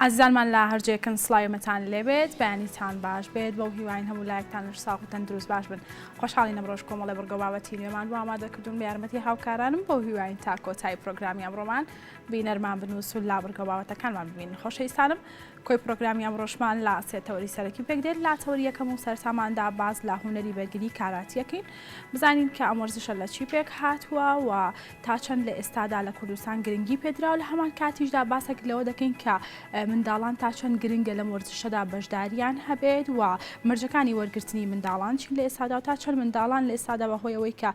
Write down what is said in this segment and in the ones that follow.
ئازیزانمان لە هەر جێکن سڵاوی مەتان لێبێت بەیانیتان باش بێت بەو هیواین هەموو لایەکتان لەش ساغ و تەندروست باش بن خۆشحاڵین ئەمڕۆش کۆمەڵێ بڕگە بابەتی نوێمان بۆ ئامادە کردوون بە یارمەتی هاوکارانم بەو هیواین تا کۆتایی پرۆگرامی ئەمڕۆمان بینەرمان بن و سوود لە بڕگە بابەتەکانمان ببینن خۆشەویستانم کۆی پرۆگرامی ئەمڕۆشمان لە سێ تەوەری سەرەکی پێک دێت لە تەوەری یەکەم و سەرەتاماندا باس لە هونەری بەرگری کاراتیەکەین بزانین کە ئەم وەرزشە لە چی پێک هاتووە و تا چەند لە ئێستادا لە کوردستان گرنگی پێدراوە لە هەمان کاتیشدا باسێک لەوە دەکەین کە منداڵان تا چەند گرنگە لەم وەرزشەدا بەشداریان هەبێت و مەرجەکانی وەرگرتنی منداڵان چین لە ئێستادا و تا چەند منداڵان لە ئێستادا بەهۆی ئەوەی کە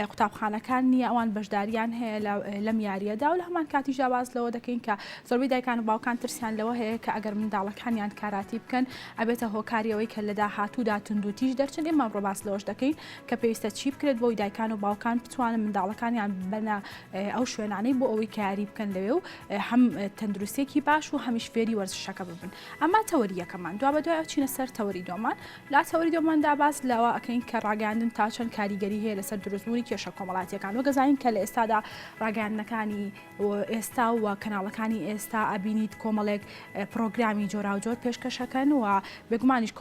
قوتابخانەکان نییە ئەوان بەشداریان هەیە لەم یاریەدا و لە هەمان کاتیشدا باس لەوە دەکەین کە زۆربەی دایکان و باوکان ترسیان لەوە هەیە کە ئەگەر منداڵەکانیان کاراتی بکەن ئەبێتە هۆکاری ئەوەی کە لە داهاتوودا توندوتیژ دەرچن ئێمە ئەمڕۆ باس لەوەش دەکەین کە پێویستە چی بکرێت بۆی دایکان و باوکان بتوانن منداڵەکانیان ببەنە ئەو شوێنانەی بۆ ئەوەی کە یاری بکەن لەوێ و هەم تەندروستێکی باش و هەمیش فێری وەرزشەکە ببن ئەمە تەوەری یەکەمان دوابەدوای ئەچینە سەر تەوەری دووەمان لە تەوەری دووەماندا باس لەوە ئەکەین کە ڕاگەیاندن تا چەند کاریگەری هەیە لەسەر دروستبوونی کێشە کۆمەڵاتیەکان وەک ئەزانین کە لە ئێستادا ڕاگەیاندنەکانی ئێستا و کەناڵەکانی ئێستا ئەبینیت کۆمەڵێک پرۆگرامی جۆراوجۆر پێشکەشەکەن و بێگومانیش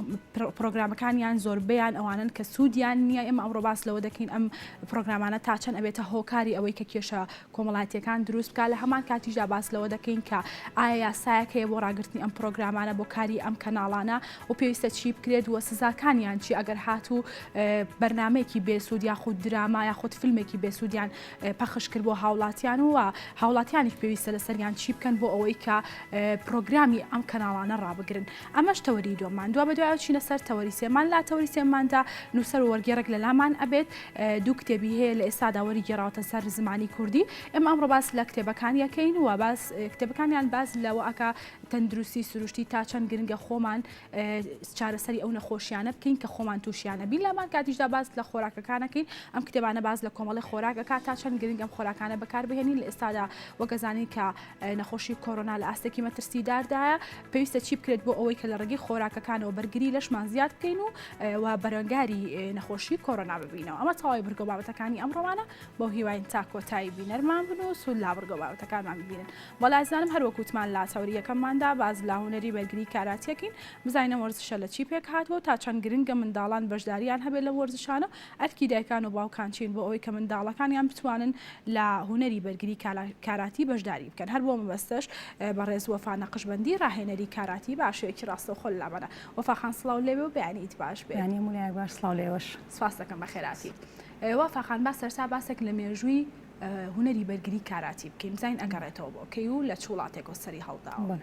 پرۆگرامەکانیان زۆربەیان ئەوانن کە سوودیان نییە ئێمە ئەمڕۆ باس لەوە دەکەین ئەم پرۆگرامانە تا چەند ئەبێتە هۆکاری ئەوەی کە کێشە کۆمەڵاتیەکان دروست بکات لە هەمان کاتیشدا باس لەوە دەکەین کە ئایا یاسایەک هەیە بۆ ڕاگرتنی ئەم پرۆگرامانە بۆ کاری ئەم کەناڵانە و پێویستە چی بکرێت و سزاکانیان چی ئەگەر هاتوو بەرنمەیەکی بێسوود یاخود دراما یاخود فیلمێکی بێسوودیان پەخش کرد بۆ هاوڵاتیان و هاوڵاتیانیش پێویستە لەسەریان چی بکەن بۆ ئەوەی کە پرۆگرامی ئەم کەناڵانە ڕابگرن ئەمەش تەوەری دووەممان دوا بەدوای چینە سەر تەوەری سێمان لا تەوەری سێماندا نووسەر و وەرگێڕێک لە لامان ئەبێت دوو کتێبی هەیە لە ئێستادا وەری گێڕاوەتە سەر زمانی کوردی ئێمە ئەمڕۆ باس لە کتێبەکان یەکەین و باس کتێبەکانیان باس لەوە ئەکا تەندروستی سروشتی تا چەند گرنگە خۆمان چارەسەری ئەو نەخۆشیانە بکەین کە خۆمان تووشیان ئەبین لە هەمان کاتیشدا باس لە خۆراکەکان ئەکەین ئەم کتێبانە باس لە کۆمەڵی خۆراک ئەکات تا چەند گرنگ ئەم خۆراکانە بەکاربهێنین لە ئێستادا وەک ئەزانین کە نەخۆشی کۆرۆنا لە ئاستێکی مەترسیداردایە پێویستە چی بکرێت بۆ ئەوەی کە لە ڕێگەی خۆراکەکانەوە بەرگری لەشمان زیاد بکەین و و بەرەنگاری نەخۆشی کۆرۆنا ببینەوە ئەمە تەواوی بڕگە و بابەتەکانی ئەمڕۆمانە بەو هیواین تا کۆتایی بینەرمان بن و سوود لە بڕگە و بابەتەکانمان ببینن بەڵێ ئازیزانم هەر وەک وتمان لە تەوەری یەکەمماندا باس لە هونەری بەرگری کاراتیەکەین بزانین ئەم وەرزشە لە چی پێک هاتووە و تا چەند گرنگە منداڵان بەشداریان هەبێت لەم وەرزشانە و ئەرکی دایکان و باوکان چین بۆ ئەوەی کە منداڵەکانیان بتوانن لە هونەری بەرگری کاراتی بەشداری بکەن هەر بۆ مەبەستەش بەڕێز وەفا نەقشبەندی ڕاهێنەری کاراتی بە شێوەیەکی ڕاستەوخۆ لە لامانە وەفا خان سڵاو لێبێ و بەیانیت باش بێت. بەیانی هەموو لایەک باش سڵاو لێوەش. سپاست دەکەم بەخێرهاتی. وەفا خان با سەرتا باسێک لە مێژووی هونەری بەرگری کاراتی بکەین بزانین ئەگەڕێتەوە بۆ کەی و لە چ وڵاتێکەوە سەری هەڵداوە؟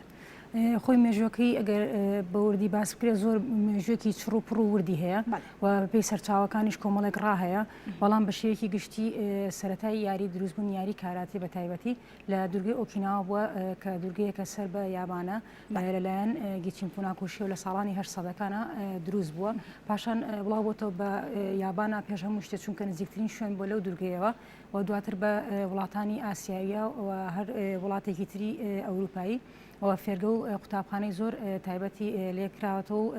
خۆی مێژوەکەی ئەگەر بە وردی باس بکرێت زۆر مێژوێکی چڕ و پڕ و وردی هەیە و بەپێی سەرچاوەکانیش کۆمەڵێک ڕا هەیە بەڵام بە شێوەیەکی گشتی سەتای یاری دروستبوون یاری کاراتی بە تایبەتی لە دوورگەی ئۆکیناوە بووە کە دوورگەیەکە سەر بە یابانە لەلایەن گیچین فوناکۆشیەوە لە ساڵانی هەشت سەدەکانە دروست بووە پاشان بڵاو بۆتەوە بە یابانە پێش هەموو شتێ چونکە نزیکترین شوێن بۆ لەو دوورگەیەوە و دواتر بە وڵاتانی ئاسیاویە و هەر وڵاتێکی تری ئەوروپایی و فێرگە و قوتابخانەی زۆر تایبەتی لێکراوەتەوە و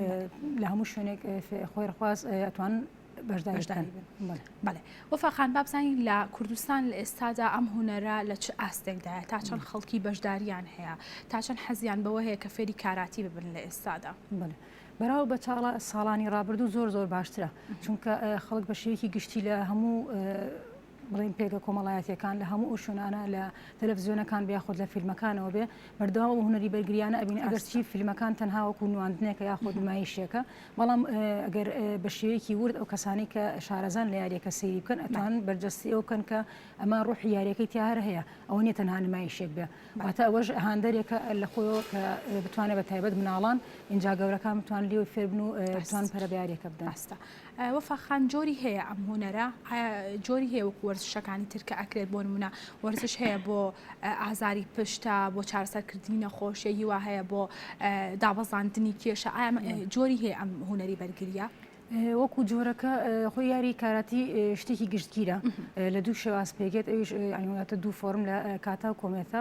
لە هەموو شوێنێک خۆیرخواز ئەتوان بەشداری بن. بەڵێ وەفا خان با بزانین لە کوردستان لە ئێستادا ئەم هونەرە لە چ ئاستێکدایە تا چەند خەڵکی بەشداریان هەیە تا چەند حەزیان بەوە هەیە کە فێری کاراتی ببن لە ئێستادا؟ بەڵێ بەراورد بە چاڵە ساڵانی ڕابردوو زۆر زۆر باشترە چونکە خەڵک بە شێوەیەکی گشتی لە هەموو بڵێن پێگە کۆمەڵایەتیەکان لە هەموو ئەو شوێنانە لە تەلەڤزیۆنەکان بێ یاخود لە فیلمەکانەوە بێ بەردەوام ئەو هونەری بەرگریانە ئەبین ئەگەرچی فیلمەکان تەنها وەکو نواندنێکە یاخود نمایشێکە بەڵام ئەگەر بە شێوەیەکی ورد ئەو کەسانەی کە شارەزان لە یاریەکە سەیری بکەن ئەتوانن بەرجەستەی ئەو بکەن کە ئەمە ڕۆحی یاریەکەی تیا هەر هەیە ئەوە نیە تەنها نمایشێک بێ واتە ئەوەش هاندەرێکە لە خۆیەوە کە بتوانێت بە تایبەت مناڵان ئینجا گەورەکان بتوان لێوەی فێربن و بتوان پەرە بە یاریەکە بدەن. ڕاستە وەفا خان جۆری هەیە ئەم هونەرە ئایا جۆری هەیە وەکو وەرزشەکانی تر کە ئەکرێت بۆ نمونە وەرزش هەیە بۆ ئازاری پشتە بۆ چارەسەرکردنی نەخۆشیە هیوا هەیە بۆ دابەزاندنی کێشە ئایا جۆری هەیە ئەم هونەری بەرگریە؟ وەکو جۆرەکە خۆی یاری کاراتی شتێکی گشتگیرە لە دوو شێواز پێگێت ئەویش یعنی دوو فۆرم لە کاتا و کۆمێتە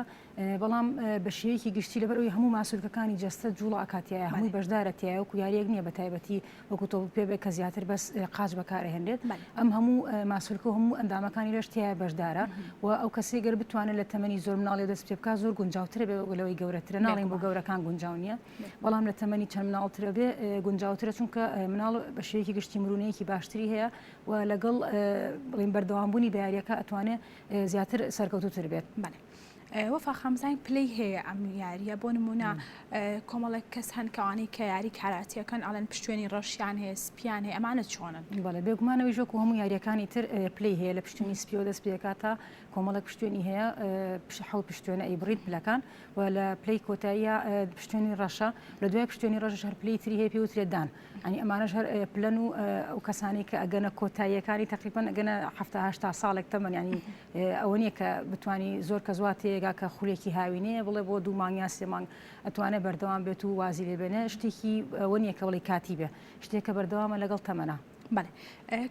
بەڵام بە شێوەیەکی گشتی لەبەر ئەوی هەموو ماسولکەکانی جەستە جوڵە ئەکات تیایا هەمووی بەشدارە تیایا وەکو یاریەک نییە بە تایبەتی وەکو تۆپ پێ بێت کە زیاتر بەس قاچ بەکارئەهێنرێت ئەم هەموو ماسولکە و هەموو ئەندامەکانی لەش تیایا بەشدارە و ئەو کەسەی گەر بتوانێت لە تەمەنی زۆر مناڵی دەست پێ بکات زۆر گونجاوترە بێ لەوەی گەورەترە ناڵێین بۆ گەورەکان گونجاو نییە بەڵام لە تەمەنی چەند مناڵترە بێ گونجاوترە چونکە مناڵ بە شێوەیەکی گشتی مرونەیەکی باشتری هەیە و لەگەڵ بڵێین بەردەوامبوونی بە یاریەکە ئەتوانێ زیاتر سەرکەوتووتر بێت. بەڵێ وەفا خان بزانین پلەی هەیە ئەم یاریە بۆ نمونە کۆمەڵێک کەس هەن کەوانەی کە یاری کاراتیەکەن ئەڵێن پشتێنی ڕەشیان هەیە سپیان هەیە ئەمانە چۆنن؟ بەڵێ بێگومانەوەیش وەکو هەموو یاریەکانی تر پلەی هەیە لە پشتێنی سپیەوە دەست پێکات تا کۆمەڵێک پشتێنی هەیە حەوت پشتێنە ئەیبڕیت پلەکان و لە پلەی کۆتاییە پشتێنی ڕەشە لە دوای پشتێنی ڕەشش هەر پلەی تری هەیە پێی وترێت دان یانی ئەمانەش هەر پلەن و ئەو کەسانی کە ئەگەنە کۆتاییەکانی تقریبا ئەگەنە 70 ساڵێک تەمەن ینی ئەوە نییە کە بتانی زۆر کە زوا تێگا کە خولێکی هاوینەیە بڵێ بۆ دوو مانگ یان سێ مانگ ئەتوانێت بەردەوام بێت و وازی لێ بێنێ شتێکی ئەوە نییە کە بڵێ کاتی بێ شتێک کە بەردەوامە لەگەڵ تەمەنە. بەڵێ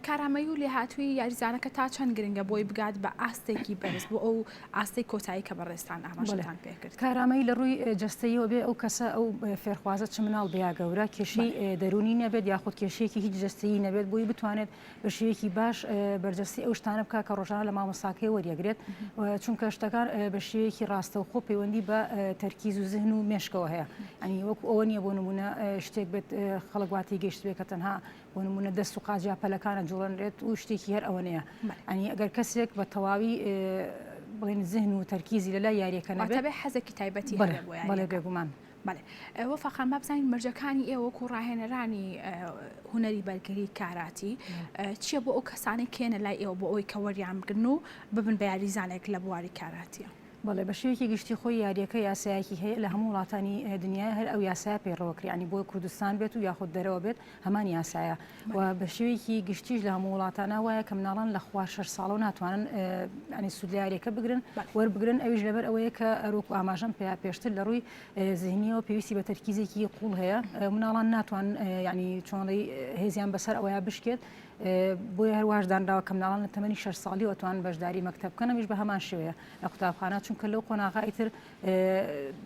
کارامەیی و لێهاتوویی یاریزانەکە تا چەند گرنگە بۆی بگات بە ئاستێکی بەرز بۆ ئەو ئاستەی کۆتایی کە بەڕێزتان ئاماژەتان پێکرد؟ کارامەیی لە ڕووی جەستەییەوە بێ ئەو کەسە ئەو فێرخوازە چ مناڵ بێ یا گەورە کێشەی دەروونی نەبێت یاخود کێشەیەکی هیچ جەستەیی نەبێت بۆی بتوانێت بە شێوەیەکی باش بەرجەستەی ئەو شتانە بکات کە ڕۆژانە لە مامۆستاکەی وەریەگرێت چونکە شتەکان بە شێوەیەکی ڕاستەوخۆ پەیوەندی بە تەرکیز و زهن و مێشکەوە هەیە ئەنی وەکو ئەوە نییە بۆ نمونە شتێک بێت خەڵک وا تێگەیشتبێت کە تەنها بۆ نمونە دەست و قاچ یا پەلەکانە جوڵەنرێت و شتێکی هەر ئەوەنەیە ئەنی ئەگەر کەسێک بە تەواوی بڵێن زهن و تەرکیزی لەلای یاریەکە نەبێت حەزێکی تایبەتی هەبێ بۆ یاریەکە. بەڵێ بێگومان. بەڵێ وەفا خان با بزانین مەرجەکانی ئێوە وەکو ڕاهێنەرانی هونەری بەرگری کاراتی چییە بۆ ئەو کەسانەی کێنە لای ئێوە بۆ ئەوەی کە وەریان بگرن و ببن بە یاریزانێک لە بواری کاراتیە؟ بەڵێ بە شێوەیەکی گشتی خۆی یاریەکە یاسایەکی هەیە لە هەموو وڵاتانی دنیای هەر ئەو یاسایە پەیڕەوەکرێ ینی بۆ کوردستان بێت و یاخود دەرەوە بێت هەمان یاسایە و بە شێوەیەکی گشتیش لە هەموو وڵاتانە وایە کە مناڵان لە خوار شەش ساڵەوە ناتوانن ینی سوود لە یاریەکە بگرن وەربگرن ئەویش لەبەر ئەوەیە کە ئەرۆک و ئاماژەم پێ پێشتر لە ڕووی زهنیەوە پێویستی بە تەرکیزێکی قوڵ هەیە مناڵان ناتوان ینی چۆنڵی هێزیان بەسەر ئەوەیە بشکێت بۆیە هەرواش دانراوە کە مناڵان لە تەمەنی شەش ساڵیەوە توان بەشداری مەکتەب بکەن ئەمیش بە هەمان شێوەیە لە قوتابخانە چونکە لەو قۆناغە ئیتر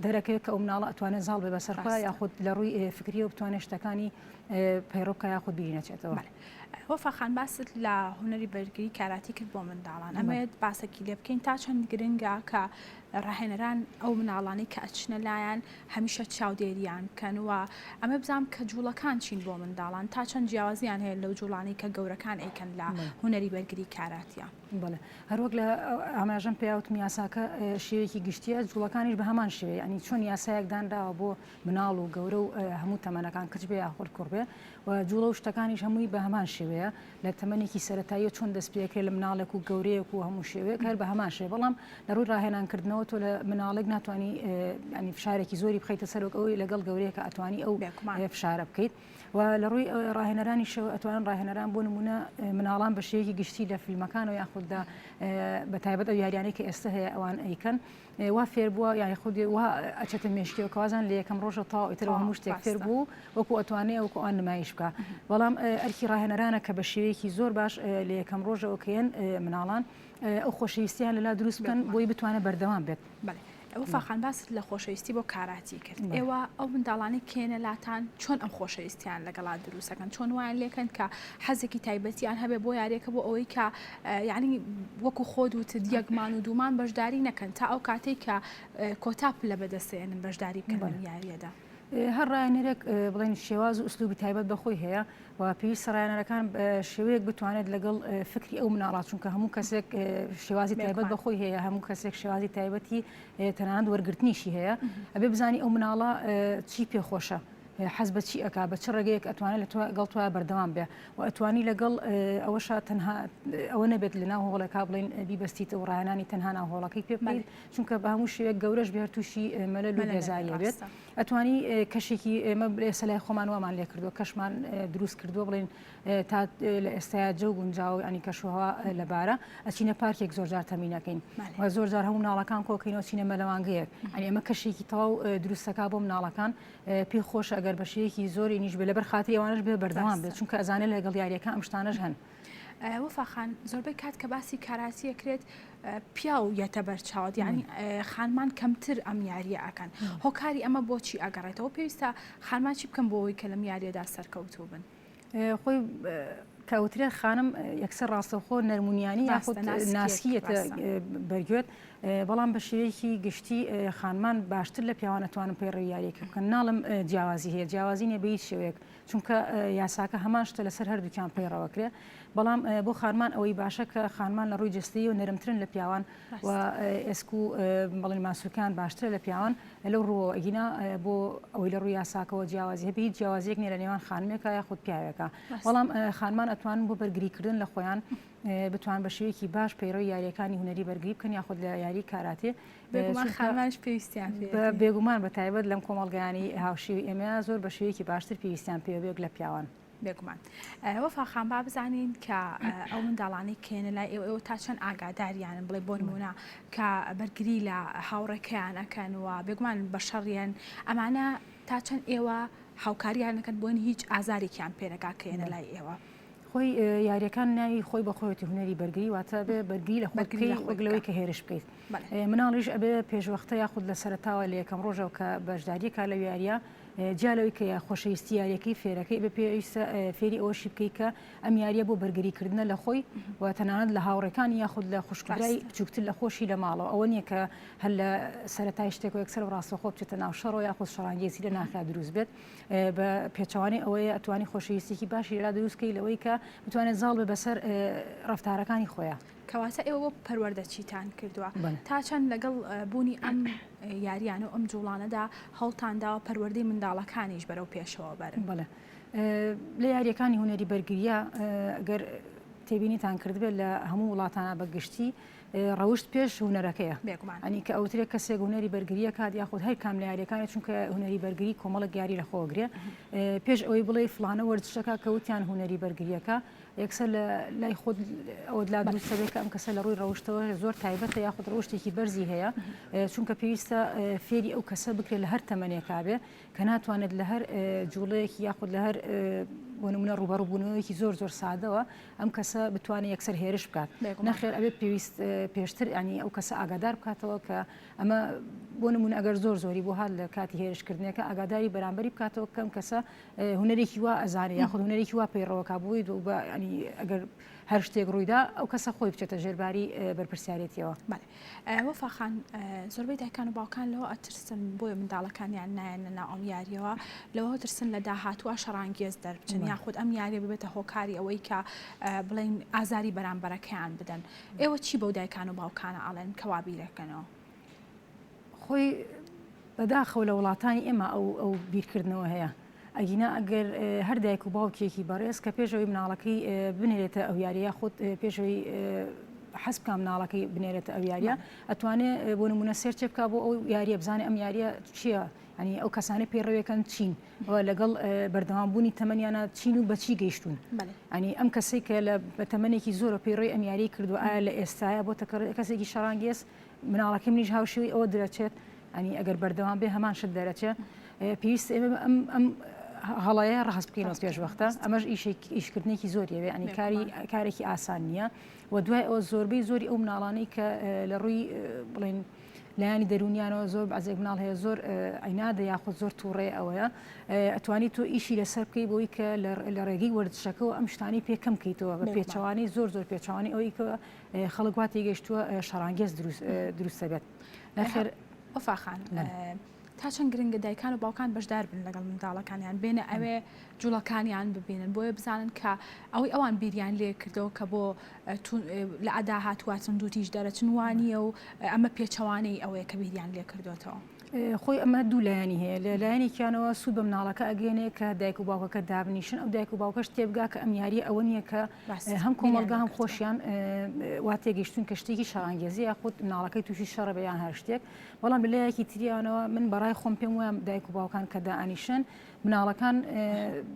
دەرەکەوێت کە ئەو مناڵە ئەتوانێت زاڵ بێ بەسەر خۆی یاخود لە ڕووی فکریەوە بتوانێت شتەکانی پەیڕەو بکا یاخود بیری نەچێتەوە. وەفا خان باست لە هونەری بەرگری کاراتی کرد بۆ منداڵان ئەمەوێت باسێکی لێ بکەین تا چەند گرنگە کە ڕاهێنەران ئەو مناڵانەی کە ئەچنە لایان هەمیشە چاودێریان بکەن و ئەمە بزانم کە جوڵەکان چین بۆ منداڵان تا چەند جیاوازیان هەیە لەو جوڵانەی کە گەورەکان ئەیکەن لە هونەری بەرگری کاراتیا. بەڵێ هەروەک لە ئاماژەم پێیا وتم یاساکە شێوەیەکی گشتیە جوڵەکانیش بە هەمان شێوەیە یانی چۆن یاسایەک دانراوە بۆ مناڵ و گەورە و هەموو تەمەنەکان کچ بێ یاخود کوڕ بێ و جوڵە و شتەکانیش هەمووی بە هەمان شێوەیە لە تەمەنێکی سەرەتاییە چۆن دەست پێکرێت لە مناڵێک و گەورەیەک و هەموو شێوەیەک هەر بە هەمان شێوە بەڵام لە ڕووی ڕاهێنانکردنەوە تۆ لە مناڵێک ناتوانانی ینی فشارێکی زۆری بخەیتە سەر وەک ئەوەی لەگەڵ گەورەیەکە ئەتوانی ئەو فشارە بکەیت و لە ڕووی ڕاهێنەرانیشەوە ئەتوانن ڕاهێنەران بۆ نمونە مناڵان بە شێوەیەکی گشتی لە فیلمەکانەوە یاخوددا بە تایبەت ئەو یاریانەی کە ئێستا هەیە ئەوان ئەیکەن وا فێر بووە یانی خودی وا ئەچێتە مێشکیەوە کەوازان لە یەکەم ڕۆژە تەواو ئیتر هەموو شتێک فێر بوو وەکو ئەتوانێ وەکو ئەوان نمایش بکە بەڵام ئەرکی ڕاهێنەرانە کە بە شێوەیەکی زۆر باش لە یەکەم ڕۆژەوە کەیەن مناڵان ئەو خۆشەویستیان لەلا دروست بکەن بۆی بتوانێت بەردەوام بێت. بەڵێ وەفا خان باست لە خۆشەویستی بۆ کاراتی کرد ئێوە ئەو منداڵانەی کێنە لاتان چۆن ئەم خۆشەویستیان لەگەڵا دروستەکەن چۆن وایان لێکەن کە حەزێکی تایبەتیان هەبێ بۆ یاریەکە بۆ ئەوەی کە یعنی وەکو خۆت وتت یەک مان و دوومان بەشداری نەکەن تا ئەو کاتەی کە کۆتا پلە بەدەستێنن بەشداری بکەن لەم یاریەدا. هەر ڕاهێنەرێک بڵێن شێواز و ئوسلوبی تایبەت بە خۆی هەیە و پێویستە ڕاهێنەرەکان شێوەیەک بتوانێت لەگەڵ فکری ئەو مناڵا چونکە هەموو کەسێک شێوازی تایبەت بە خۆی هەیە هەموو کەسێک شێوازی تایبەتی تەنانەت وەرگرتنیشی هەیە ئەبێ بزانی ئەو مناڵە چی پێخۆشە حەز بە چی ئەکا بە چ ڕێگەیەک ئەتوانێت لە گەڵ تۆیا بەردەوام بێ و ئەتوانی لەگەڵ ئەوەشا تەنها ئەوە نەبێت لە ناو هۆڵێکا بڵێن بیبەستیتەوە ڕاهێنانی تەنها ناو هۆڵەکەی پێ بکەیت چونکە بە هەموو شێوەیەک گەورەش بێ هەر تووشی مەلەل و بێزاریە بێت ئەتوانی کەشێکی ئێمە ئێستا لای خۆمان وامان لێ کردووە کەشمان دروست کردووە بڵێن تا لە ئێستایا جەو گونجاوە ینی کەشوهەوا لەبارە ئەچینە پارکێک زۆر جار تەمینەکەین و زۆر جار هەموو مناڵەکان کۆکەینەوە چینە مەلەوانگەیەک ئەنی ئەمە کەشێکی تەواو دروستەکە بۆ مناڵەکان پێی خۆشە ئەگەر. ئەگەر بە شێوەیەکی زۆرینیش بێ لەبەر خاتری ئەوانەش بێ بەردەوام بێت چونکە ئەزانێت لەگەڵ یاریەکە ئەم شتانەش هەن. وەفا خان زۆربەی کات کە باسی کاراتی ئەکرێت پیاو یەتە بەرچاوت یعنی خانمان کەمتر ئەم یاریە ئەکەن هۆکاری ئەمە بۆچی ئەگەڕێتەوە پێویستە خانمان چی بکەن بۆ ئەوەی کە لەم یاریەدا سەرکەوتوو بن؟ خۆی کە ئەوترێت خانم یەکسەر ڕاستەوخۆ نەرمونیانی یاخود ناسکیەتە بەرگوێت بەڵام بە شێوەیەکی گشتی خانمان باشتر لە پیاوان ئەتوانن پەیڕەوی یاریەکە بکەن ناڵم جیاوازی هەیە جیاوازی نیە بە هیچ شێوەیەک چونکە یاساکە هەمان شتە لەسەر هەردووکیان پەیڕەوەکرێ بەڵام بۆ خانمان ئەوەی باشە کە خانمان لە ڕووی جەستەیی و نەرمترن لە پیاوان و ئێسک و بەڵێن ماسولکان باشترە لە پیاوان لەو ڕووەوە ئەگینا بۆ ئەوەی لە ڕووی یاساکەوە جیاوازی هەبێ هیچ جیاوازیەک نیە لە نێوان خانمێکە یاخود پیاوێکە بەڵام خانمان ئەتوانن بۆ بەرگریکردن لە خۆیان بتوان بە شێوەیەکی باش پەیڕەوی یاریەکانی هونەری بەرگری بکەن یاخود لە یاری کاراتێ بێگومان خانمانش پێویستیان بێگومان بە تایبەت لەم کۆمەڵگایانی هاوشێوی ئێمە زۆر بە شێوەیەکی باشتر پێویستیان پێوە بێت لە پیاوان. بێگومان وەفا خان با بزانین کە ئەو منداڵانەی کێنە لای ئێوە ئێوە تا چەند ئاگاداریانن بڵێ بۆ نمونە کە بەرگری لە هاوڕێکەیان ئەکەن و بێگومان بە شەڕیان ئەمانە تا چەند ئێوە هاوکاریان نەکەن بۆن هیچ ئازارێکیان پێنەکا کێنە لای ئێوە. خۆی یاریەکان ناوی خۆی بە خۆیەتی هونەری بەرگری واتە بێ بەرگری لە خۆت بکەی وەک لەوەی کە هێرش بکەیت مناڵیش ئەبێ پێشوەختە یاخود لە سەرەتاوە لە یەکەم ڕۆژەوە کە بەشداریەکە لە یاریە جیا لەوەی کە خۆشەویستی یاریەکەی فێرەکەی بە پێویستە فێری ئەوەشی بکەی کە ئەم یاریە بۆ بەرگری کردنە لە خۆی و تەنانەت لە هاوڕێکانی یاخود لە خوشکبرای بچووکتر لە خۆشی لە ماڵەوە ئەوە نییە کە هەر لە سەرەتای شتێک و یەکسەر و ڕاستەوخۆ بچێتە ناو شەڕەوە یاخود شەڕانگێزی لە ناخیا دروست بێت بە پێچەوانەی ئەوەیە ئەتوانی خۆشەویستیکی باشی لەلا دروست کەی لەوەی کە بتوانێت زاڵ بێ بەسەر ڕەفتارەکانی خۆیا. کەواتە ئێوە بۆ پەروەردە چیتان کردووە؟ تا چەند لەگەڵ بوونی ئەم یاریانە و ئەم جوڵانەدا هەوڵتان داوە پەروەردەی منداڵەکانیش بەرەو پێشەوە بەرن؟ بەڵێ لە یاریەکانی هونەری بەرگریە گەر تێبینیتان کردبێت لە هەموو وڵاتانە بە گشتی ڕەوشت پێش هونەرەکەیە بێگومان ئەنی کە ئەوترێ کەسێک هونەری بەرگریە کات یاخود هەر کام لە یاریەکانی چونکە هونەری بەرگری کۆمەڵک یاری لە خۆگرێ پێش ئەوەی بڵێ فلانە وەرزشەکە کە وتیان هونەری بەرگریەکە یەکسەر لە لای خۆت ئەوەت لا دروست دەبێت کە ئەم کەسە لە ڕووی ڕەوشتەوە زۆر تایبەتە یاخود ڕەوشتێکی بەرزی هەیە چونکە پێویستە فێری ئەو کەسە بکرێت لە هەر تەمەنێکا بێ کە ناتوانێت لە هەر جوڵەیەکی یاخود لە هەر بۆ نمونە ڕووبەڕووبوونەوەیەکی زۆر زۆر سادەوە ئەم کەسە بتوانێت یەکسەر هێرش بکات نەخێر ئەبێت پێویست پێشتر ینی ئەو کەسە ئاگادار بکاتەوە کە ئەمە بۆ نمونە ئەگەر زۆر زۆری بۆ هات لە کاتی هێرشکردنەکە ئاگاداری بەرامبەری بکاتەوە کەم کەسە هونەرێکی وا ئەزانێ یاخود هونەرێکی وا پەیڕەوەکا بۆی دوو بە ینی ئەگەر هەر شتێک ڕوویدا ئەو کەسە خۆی بچێتە ژێرباری بەرپرسیارێتیەوە. بەڵێ وەفا خان زۆربەی دایکان و باوکان لەوە ئەترسن بۆیە منداڵەکانیان نایەنە ناو ئەم یاریەوە لەوە ترسن لە داهاتووە شەڕانگێز دەربچن یاخود ئەم یاریە ببێتە هۆکاری ئەوەی کە بڵێن ئازاری بەرامبەرەکەیان بدەن ئێوە چی بەو دایکان و باوکانە ئەڵێن کەوا بیرەکەنەوە؟ خۆی بەداخەوە لە وڵاتانی ئێمە ئەو ئەو بیرکردنەوە هەیە ئەگینا ئەگەر هەر دایک و باوکێکی بەڕێز کە پێشەوەی مناڵەکەی بنێرێتە ئەو یاریە یاخود پێشەوەی حەز بکە مناڵەکەی بنێرێتە ئەو یاریە ئەتوانێ بۆ نمونە search ێ بکە بۆ ئەو یاریە بزانێ ئەم یاریە چییە ئەنی ئەو کەسانە پەیڕەوێکەن چین و لەگەڵ بەردەوام بوونی تەمەنیانە چین و بەچی گەیشتون ئەنی ئەم کەسێک کە لە تەمەنێکی زۆرە پەیڕەوی ئەم یاری کردو ئایا لە ئێستاە بۆ کەسێکی شەڕانگێز مناڵەکەی منیش هاوشێوەی ئەوە درەچێت ئەنی ئەگەر بەردەوام بێ هەمان شت دەرەچێ پێویست ئێمە ئەم ئەم هەڵەیە ڕاست بکەینەوە پێش وەختە ئەمەش ئیشێک ئیشکردنێکی زۆر یەوێ ئەنی کاری کارێکی ئاسان نییە و دوای ئەوە زۆربەی زۆری ئەو مناڵانەی کە لە ڕووی بڵێن لایەنی دەرونیانەوە زۆر بەعزێک مناڵ هەیە زۆر عینادە یاخود زۆر تووڕێ ئەوەیە ئەتوانی تۆ ئیشی لەسەر بکەی بۆی کە لە ڕێگەی وەرزشەکەەوە ئەم شتانی پێ کەم کەیتەوە بە پێچەوانەی زۆر زۆر پێچوانی ئەوەی کە خەڵک وا تێگەیشتووە شەڕانگێز دروست دەبێت. نەخێر. وەفا خان تا چەند گرنگە دایکان و باوکان بەشدار بن لەگەڵ منداڵەکانیان بێنە ئەوێ جوڵەکانیان ببینن بۆیە بزانن کە ئەوەی ئەوان بیریان لێ کردەوە کە بۆ لە ئەداهاتوە توندوتیژ دەرەچن وانە و ئەمە پێچەوانەی ئەوەیە کە بیریان لێ کردوێتەوە. خۆی ئەمە دوو لایەنی هەیە لە لایەنێکیانەوە سوود بە مناڵەکە ئەگەێنێ کە دایک و باوکەکە دابنیشن ئەو دایک و باوکەش تێبگا کە ئەم یاریە ئەوە نییە کە هەم کۆمەڵگا هەم خۆشیان وا تێگەیشتون کە شتێکی شەڕانگێزی یاخود مناڵەکەی تووشی شەڕە بە یان هەر شتێک بەڵام لە لایەکی تریانەوە من بەڕای خۆم پێم وایە دایک و باوکان کە دائەنیشن. مناڵەکان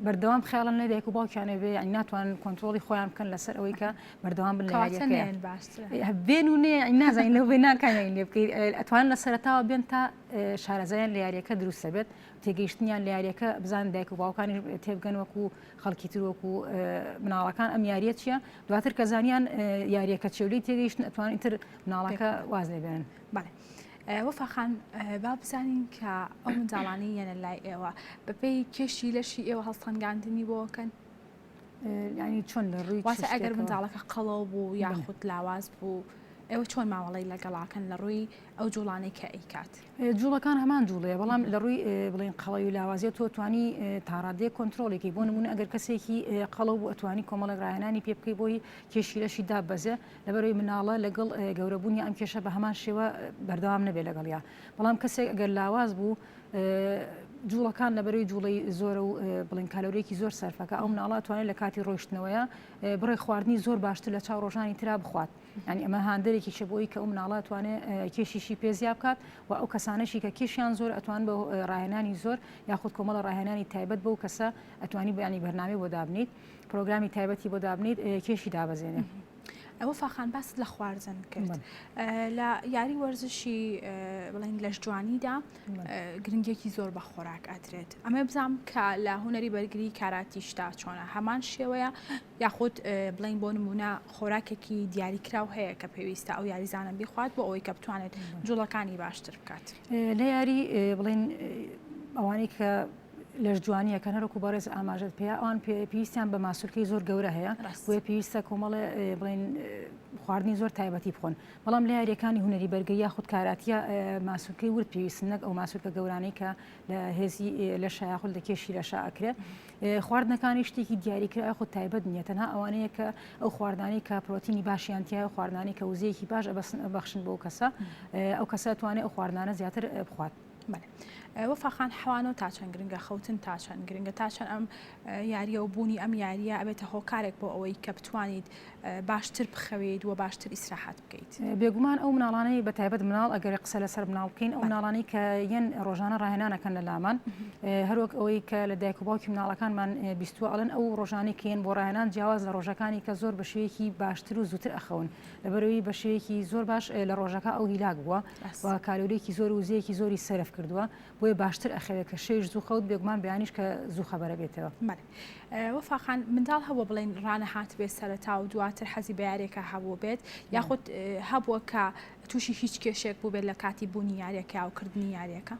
بەردەوام خیاڵن لە دایک و باوکیانە بێ یعنی ناتوانن کۆنترۆڵی خۆیان بکەن لەسەر ئەوەی کە بەردەوام بن لە یاریەکەیان بێن و نێ نازانین لەو بێ ناکانیان لێ بکەیت ئەتوان لە سەرەتاوە بێن تا شارەزایان لە یاریەکە دروستە بێت تێگەیشتنیان لە یاریەکە بزان دایک و باوکانی تێبگەن وەکو خەڵکی تر وەکو مناڵەکان ئەم یاریە چییە دواتر کە زانیان یاریەکە چێولی تێگەیشتن ئەتوان ئیتر مناڵەکە واز لێ بێنن. بەڵێ وەفا خان با بزانین کە ئەو منداڵانەی یەنە لای ئێوە بەپێی کێشی لەشی ئێوە هەڵسەنگاندنی بۆ کەن ینی چۆن لە ڕووی واتە ئەگەر منداڵەکە قەڵەو بوو یاخود لاواز بوو ئێوە چۆن مامەڵەی لەگەڵاکەن لە ڕووی ئەو جوڵانەی کە ئەیکات؟ جوڵەکان هەمان جوڵەیە بەڵام لە ڕووی بڵێن قەڵەوی و لاوازیە تۆ توانی تاڕادەیەک کۆنترۆڵێکی بۆ نمونە ئەگەر کەسێکی قەڵەو بوو ئەتوانی کۆمەڵێک ڕاهێنانی پێ بکەی بۆی کێشی لەشی داببەزێ لەبەرەوەی مناڵە لەگەڵ گەورەبوونی ئەم کێشە بە هەمان شێوە بەردەوام نەبێت لەگەڵیا بەڵام کەسێک ئەگەر لاواز بوو جوڵەکان لەبەرەوەی جوڵەی زۆرە و بڵێن کالۆریەکی زۆر سەرفەکە ئەو مناڵە توانێت لە کاتی ڕۆیشتنەوەیە بڕێک خواردنی زۆر باشتر لە چاو ڕۆژانی ترا بخوات یانی ئەمە هاندەرێکیشە بۆی کە ئەو مناڵە ئەتوانێ کێشیشی پێ زیا بکات و ئەو کەسانەشی کە کێشیان زۆر ئەتوان بە ڕاهێنانی زۆر یاخود کۆمەڵە ڕاهێنانی تایبەت بەو کەسە ئەتوانی بەیانی بەرنامەی بۆ دابنیت پرۆگرامی تایبەتی بۆ دابنیت کێشی دابەزێنێ. وەفا خان باست لە خواردن کرد لە یاری وەرزشی بڵێن لەشجوانیدا گرنگیەکی زۆر بە خۆراک ئەدرێت ئەمە بزانم کە لە هونەری بەرگری کاراتیشدا چۆنە هەمان شێوەیە یاخود بڵێین بۆ نموونە خۆراکێکی دیاریکراو هەیە کە پێویستە ئەو یاریزانە بیخوات بۆ ئەوەی کە بتوانێت جوڵەکانی باشتر بکات. لە یاری بڵێین ئەوانەی کە لەش جوانیەکەن هەرکو بەڕێز ئاماژەت پێ ئەوان پێویستیان بە ماسولکەی زۆر گەورە هەیە بۆیە پێویستە کۆمەڵێ بڵێن خواردنی زۆر تایبەتی بخۆن بەڵام لە یاریەکانی هونەری بەرگری یاخود کاراتیە ماسولکەی ورد پێویستن نەک ئەو ماسولکە گەورانەی کە لە هێزی لەشە یاخود لە کێشی لەشە ئەکرێ خواردنەکانی شتێکی دیاریکرا یاخود تایبەت نییە تەنها ئەوانەیە کە ئەو خواردانەی کە پرۆتینی باشیان تایە خواردنانی کە وزەیەکی باش ئەبەسن ئەبەخشن بۆ کەسە ئەو کەسە توانێت ئەو خواردنانە زیاتر بخوات. بەڵێ وەفا خان حەوانەوە تا چەند گرنگە خەوتن تا چەند گرنگە تا چەند ئەم یاریە و بوونی ئەم یاریە ئەبێتە هۆکارێک بۆ ئەوەی کە بتوانیت باشتر بخەویت و باشتر ئیسراحەت بکەیت. بێگومان ئەو مناڵانەی بە تایبەت مناڵ ئەگەر قسە لەسەر مناڵ بکەین ئەو مناڵانەی کە یەن ڕۆژانە ڕاهێنانەکەن لە لامان هەروەک ئەوەی کە لە دایک و باوکی مناڵەکانمان بیستووە ئەڵێن ئەو ڕۆژانەی کە یەن بۆ ڕاهێنان جیاواز لە ڕۆژەکانی کە زۆر بە شێوەیەکی باشتر و زووتر ئەخەون لەبەرەوەی بە شێوەیەکی زۆر باش لە ڕۆژەکە ئەو هیلاک بووە و کالۆریەکی زۆر و وزەیەکی زۆری سەرف کردووە بۆیە باشتر ئەخەوێت کە شەویش زوو خەوت بێگومان بەیانیش کە زوو خەبەرە بێتەوە. بەڵێ وەفا خان منداڵ هەبووە بڵێین ڕانەهاتبێت سەرەتا و دواتر حەزی بە یاریەکە هەبووبێت یاخود هەبووە کە تووشی هیچ کێشێک بووبێت لە کاتی بوونی یاریەکە و کردنی یاریەکە؟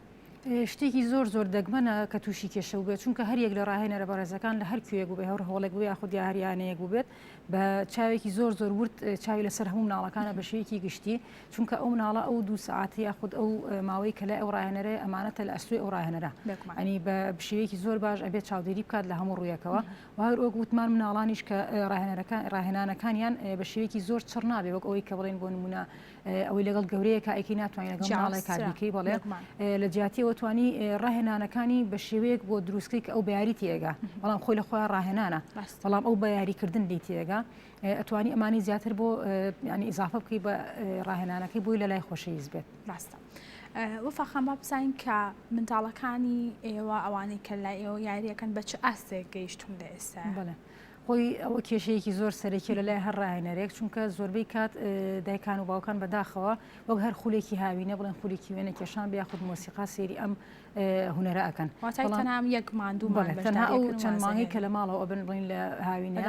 شتێکی زۆر زۆر دەگمەنە کە تووشی کێشە بووبێت چونکە هەر یەک لە ڕاهێنەرە بەڕێزەکان لە هەر کوێیەک بووبێت هەر هۆڵێک بوو یاخود یا هەر یانەیەک بووبێت بە چاوێکی زۆر زۆر ورد چاوی لەسەر هەموو مناڵەکانە بە شێوەیەکی گشتی چونکە ئەو مناڵە ئەو دوو سەعاتە یاخود ئەو ماوەی کە لای ئەو ڕاهێنەرەیە ئەمانەتە لە ئەستۆی ئەو ڕاهێنەرە ئەنی بە شێوەیەکی زۆر باش ئەبێت چاودێری بکات لە هەموو ڕوویەکەوە و هەر وەک وتمان مناڵانیش کە ڕاهێنەرەکان ڕاهێنانەکانیان بە شێوەیەکی زۆر چڕ نابێ وەک ئەوەی کە بڵێن بۆ نمونە ئەوەی لەگەڵ گەورەیەکە ئەیکەی ناتوانین لەگەڵ مناڵێکا بیکەی بەڵێ لە جیاتیەوە توانی ڕاهێنانەکانی بە شێوەیەک بۆ دروستکەی کە ئەو بەیاری تێگا بەڵام خۆی لە خۆیان ڕاهێنانە بەڵام ئەو بەیاریکردن لی تێگا ئەتوانی ئەمانی زیاتر بۆ ینی ئیزافە بکەی بە ڕاهێنانەکەی بۆی لە لای خۆشەویست بێت. ڕاستە وەفا خان با بزانین کە منداڵەکانی ئێوە ئەوانەی کە لای ئێوە یاریەکەن بە چ ئاستێک گەیشتون لە ئێستا؟ بەڵێ خۆی ئەوە کێشەیەکی زۆر سەرەکیە لە لای هەر ڕاهێنەرێک چونکە زۆربەی کات دایکان و باوکان بەداخەوە وەک هەر خولێکی هاوینە بڵێن خولێکی وێنە کێشان بێ یاخود مۆسیقا سەیری ئەم هونەرە ئەکەن. واتای تەنها یەک ماندوو بەڵێ تەنها ئەو چەند مانگەی کە لە ماڵەوە ئەبن بڵین لە هاوینە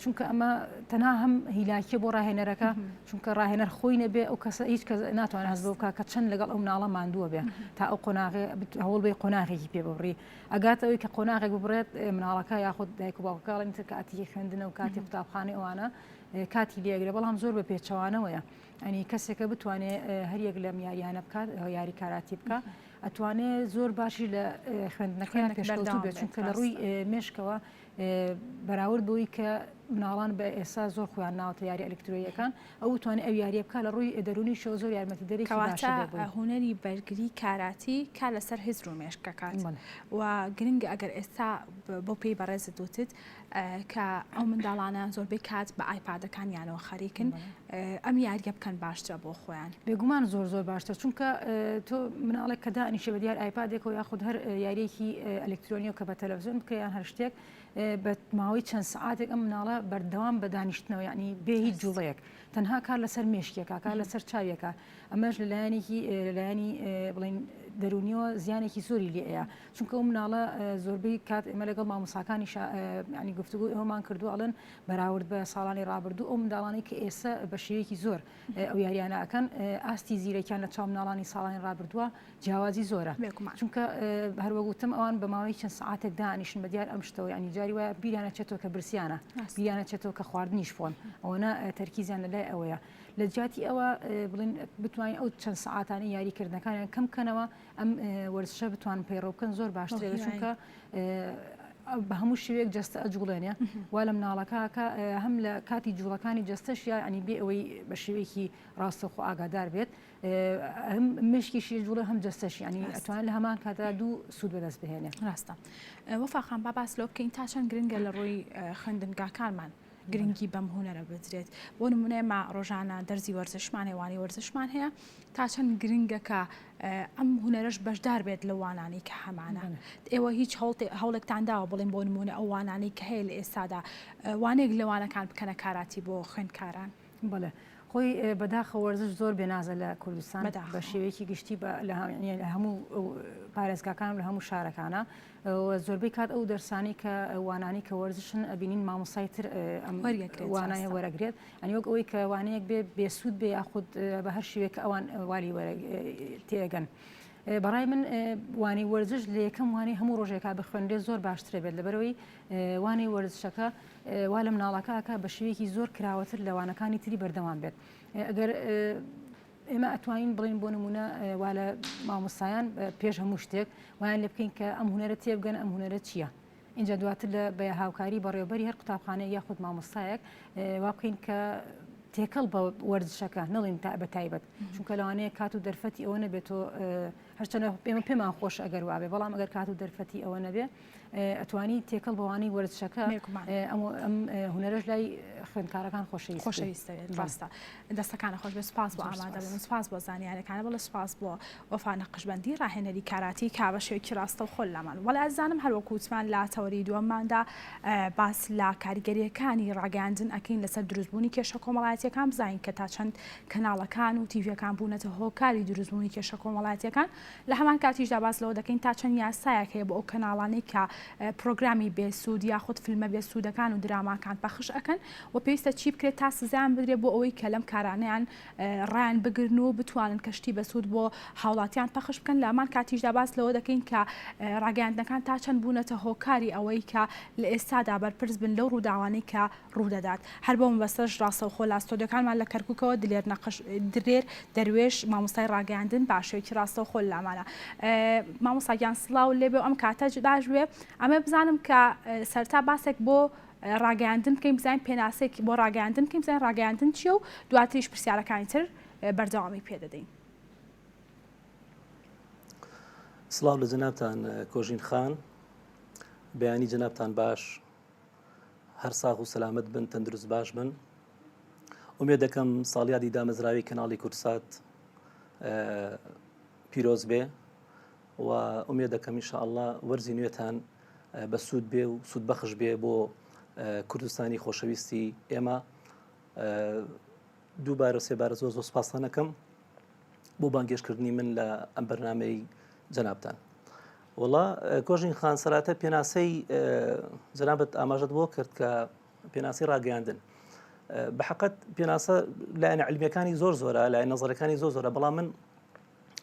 چونکە ئەمە تەنها هەم هیلاکیە بۆ ڕاهێنەرەکە چونکە ڕاهێنەر خۆی نەبێ ئەو کەسە هیچ کەس ناتوانێت هەست بەوە بکات کە چەند لەگەڵ ئەو مناڵە ماندووە بێ تا ئەو قۆناغێ هەوڵ بێ قۆناغێکی پێ ببڕی ئەگاتە ئەوی کە قۆناغێک ببڕێت مناڵەکە یاخود دایک و باوکەکە ئەڵێن تر کاتی خوێندنە و کاتی قوتابخانەی ئەوانە کاتی لێگرە بەڵام زۆر بە پێچەوانەوەیە ئەنی کەسێکە بتوانێ هەریەک لەم یاریانە بکات یاری کاراتی بکە ئەتوانێ زۆر باشی لە خوێندنەکەیان پێشکەوتوو بێت چونکە لە ڕووی مێشکەوە بەراورد بەوەی کە مناڵان بە ئێستا زۆر خۆیان ناوەتە یاری ئەلکترۆیەکان ئەو توانێت ئەو یاریە بکە لە ڕووی دەرونیشەوە زۆر یارمەتیدەرێکی باشە کەواتە هونەری بەرگری کاراتی کار لەسەر هزر و مێشک دەکات و گرنگە ئەگەر ئێستا بۆ پێی بەڕێزت وتت. کە ئەو منداڵانە زۆربەی کات بە ئایپادەکانیانەوە خەریکن ئەم یاریە بکەن باشترە بۆ خۆیان. بێگومان زۆر زۆر باشتر چونکە تۆ مناڵێک کە دانیشێ بە دیار ئایپادێکەوە یاخود هەر یاریەکی ئەلکترۆنیەوە کە بە تەلەڤزیۆن بکرێ یان هەر شتێک بە ماوەی چەند سەعاتێک ئەم مناڵە بەردەوام بە دانیشتنەوە یعنی بێ هیچ جوڵەیەک تەنها کار لەسەر مێشکێکە کار لەسەر چاویەکە ئەمەش لەلایەنێکی لەلایەنی بڵین دەرونیەوە زیانێکی زۆری لێ ئەیە چونکە ئەو مناڵە زۆربەی کات ئێمە لەگەڵ مامۆساکانی ینی گفتوگو ئەومان کردو ئەڵێن بەراورد بە ساڵانی ڕابردوو ئەو منداڵانەی کە ئێستا بە شێوەیەکی زۆر ئەو یاریانە ئەکەن ئاستی زیرەکیان لە چاو مناڵانی ساڵانی ڕابردووە جیاوازی زۆرە چونکە هەروەک وتم ئەوان بە ماوەی چەند سعاتێک دانیشن بە دیار ئەم شتەوە ینی جاری وایە بیریانە چێتەوە کە برسیانە بیریانە چێتەوە کە خواردنیش بخۆن ئەوەنە تەرکیزیان لە لای ئەوەیە لە جیاتی ئەوە بڵین بتوانین ئەو چەند سعاتانە یاریکردنەکانیان کەم بکەنەوە ئەم وەرزشە بتوان پەیڕەو بکەن زۆر باشترە چونکە بە هەموو شێوەیەک جەستە ئەجوڵێنێ وا لە مناڵەکەکە هەم لە کاتی جوڵەکانی جەستەش یا ینی بێ ئەوەی بە شێوەیەکی ڕاستەخۆ ئاگادار بێت هەم مشکیشی جوڵە هەم جەستەش ینی ئەتوان لە هەمان کاتدا دوو سوود بەدەست بهێنێ. ڕاستە وەفاخان با باس لەوە بکەین تا چەند گرنگە لە ڕووی خوێندنگاکانمان گرنگی بەم هونەرە بدرێت بۆ نمونە ئێمە ڕۆژانە دەرزی وەرزشمان هەیە وانەی وەرزشمان هەیە تا چەند گرنگە کە ئەم هونەرەش بەشدار بێت لە وانانەی کە هەمانە ئێوە هیچ هەوڵێکتان داوە بڵێن بۆ نمونە ئەو وانانەی کە هەیە لە ئێستادا وانەیەک لە وانەکان بکەنە کاراتی بۆ خوێندکاران؟ بەڵێ خۆی بەداخە وەرزش زۆر بێنازە لە کوردستان بە شێوەیەکی گشتی لە هەموو پارێزگاکان لە هەموو شارەکانە زۆربەی کات ئەو دەرسانی کە وانانی کە وەرزشن ئەبینین مامۆسای تر وانایە وەرەگرێت ئەنی وەک ئەوەی کە وانەیەک بێ بێسوود بێ یاخود بە هەر شێوەیەک کە ئەوان والی تێگەن. بەڕای من وانەی وەرزش لە یەکەم وانەی هەموو ڕۆژێکا بخوێنرێ زۆر باشترە بێت لەبەرەوەی وانەی وەرزشەکە وا لە مناڵەکە ئەکا بە شێوەیەکی زۆر کراوەتر لە وانەکانی تری بەردەوام بێت ئەگەر ئێمە ئەتوانین بڵین بۆ نمونە وا لە مامۆستایان پێش هەموو شتێک وایان لێ بکەین کە ئەم هونەرە تێبگەن ئەم هونەرە چییە اینجا دواتر لە بە هاوکاری بەڕێوبەری هەر قوتابخانەیەک یاخود مامۆستایەک وا بکەین کە تێکەڵ بە وەرزشەکە نەڵین تا بە تایبەت چونکە لەوانەیە کات و دەرفەتی ئەوە نەبێت هەرچەنە ئێمە پێمان خۆش ئەگەر وابێ بەڵام ئەگەر کات و دەرفەتی ئەوە نەبێ ئەتوانی تێکەڵ بەوانەی وەرزشەکە ئەم هونەرەش لای خوێندکارەکان خۆشەویست خۆشەویستە ڕاستە دەستەکانە خۆش بێ سپاس بۆ ئامادە بوون سپاس بۆ زانیارەکانە بەڵێ سپاس بۆ وەفا نەقشبەندی ڕاهێنەری کاراتی کا بە شێوەیەکی ڕاستەوخۆ لامان وەڵێ ئازیزانم هەر وەکو وتمان لە تەوەری دووەمماندا باس لە کاریگەریەکانی ڕاگەیاندن ئەکەین لەسەر دروستبوونی کێشە کۆمەڵایەتیەکان بزانین کە تا چەند کەناڵەکان و تیڤیەکان بوونەتە هۆکاری دروستبوونی کێشە کۆمەڵایەتیەکان لە هەمان کاتیشدا باس لەوە دەکەین تا چەند یاسایەک هەیە بۆ ئەو کەناڵانەی کە پرۆگرامی بێسوود یاخود فیلمە بێسوودەکان و دراماکان پەخش ئەکەن و پێویستە چی بکرێت تا سزایان بدرێت بۆ ئەوەی کە لەم کارانەیان ڕایان بگرن و بتوانن کە شتی بەسوود بۆ هاوڵاتیان پەخش بکەن لە هەمان کاتیشدا باس لەوە دەکەین کە ڕاگەیاندنەکان تا چەند بوونەتە هۆکاری ئەوەی کە لە ئێستادا بەرپرس بن لەو ڕووداوانەی کە ڕوودەدات. هەر بەو مەبەستەش ڕاستەوخۆ لە ستۆدیۆکانمان لە کەرکوکەوە دلێر نەقش دلێر دەروێش مامۆستای ڕاگەیاندن بە شێوەیەکی ڕاستەوخۆ لامانە. مامۆستا گیان سڵاو لێبێ و ئەم کاتە باش بێ. ئەمە بزانم کە سەرتا باسێک بۆ ڕاگەیاندن بکەین بزانین پێناسێک بۆ ڕاگەیاندن بکەین بزانین ڕاگەیاندن چییە و دواتریش پرسیارەکانی تر بەردەوامی پێ دەدەین. سڵاو لە جەنابتان کۆژین خان بەیانی جەنابتان باش هەر ساغ و سەلامەت بن تەندروست باش بن ئومێد دەکەم ساڵیادی دامەزراوی کەناڵی کوردسات پیرۆز بێ و ئومێد دەکەم ئینشاءاللە وەرزی نوێتان بە سوود بێ و سوود بەخش بێ بۆ کوردستانی خۆشەویستی ئێمە دووبارە سێبارە زۆر زۆر سپاستان ئەکەم بۆ بانگێشکردنی من لە ئەم بەرنمەی جەنابتان. وڵا کۆژین خان سەراتە پێناسەی جەنابەت ئاماژەت بۆ کرد کە پێناسی ڕاگەیاندن بە حقت پێناسە لایەنە علمیەکانی زۆر زۆرە لای نەزەرەکانی زۆر زۆرە بەڵام من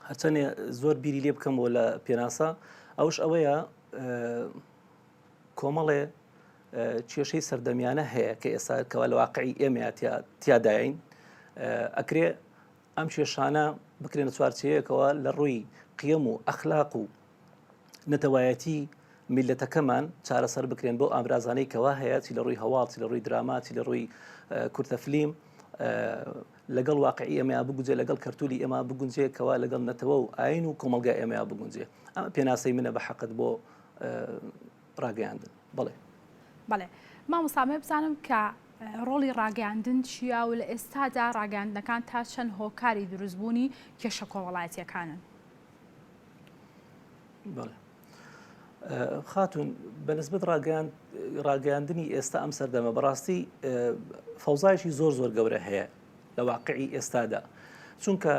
هەرچەندێ زۆر بیری لێ بکەمەوە لە پێناسە ئەوش ئەوەیە کۆمەڵێ کێشەی سەردەمیانە هەیە کە ئێستا کەوا لە واقعی ئێمە تیاداین ئەکرێ ئەم کێشانە بکرێنە چوارچەیەکەوە لە ڕووی قیەم و ئەخلاق و نەتەوایەتی میلەتەکەمان چارەسەر بکرێن بۆ ئامرازانەی کەوا هەیە چی لە ڕووی هەواڵ چی لە ڕووی دراما چی لە ڕووی کورتە فلیم لەگەڵ واقعی ئێمەیا بگونجێ لەگەڵ کەرتولی ئێمە بگونجێ کەوا لەگەڵ نەتەوە و ئاین و کۆمەڵگای ئێمەیا بگونجێ ئەمە پێناسەی منە بە حەقت بۆ ڕاگەیاندن بەڵێ. بەڵێ. مامۆستا ئەمەوێ بزانم کە ڕۆڵی ڕاگەیاندن چییە و لە ئێستادا ڕاگەیاندنەکان تا چەند هۆکاری دروستبوونی کێشە کۆمەڵایەتییەکانن؟ بەڵێ خاتون بەنسبت ڕاگەیاندنی ئێستا ئەم سەردەمە بەڕاستی فەوزایشی زۆر زۆر گەورە هەیە لە واقعی ئێستادا چونکە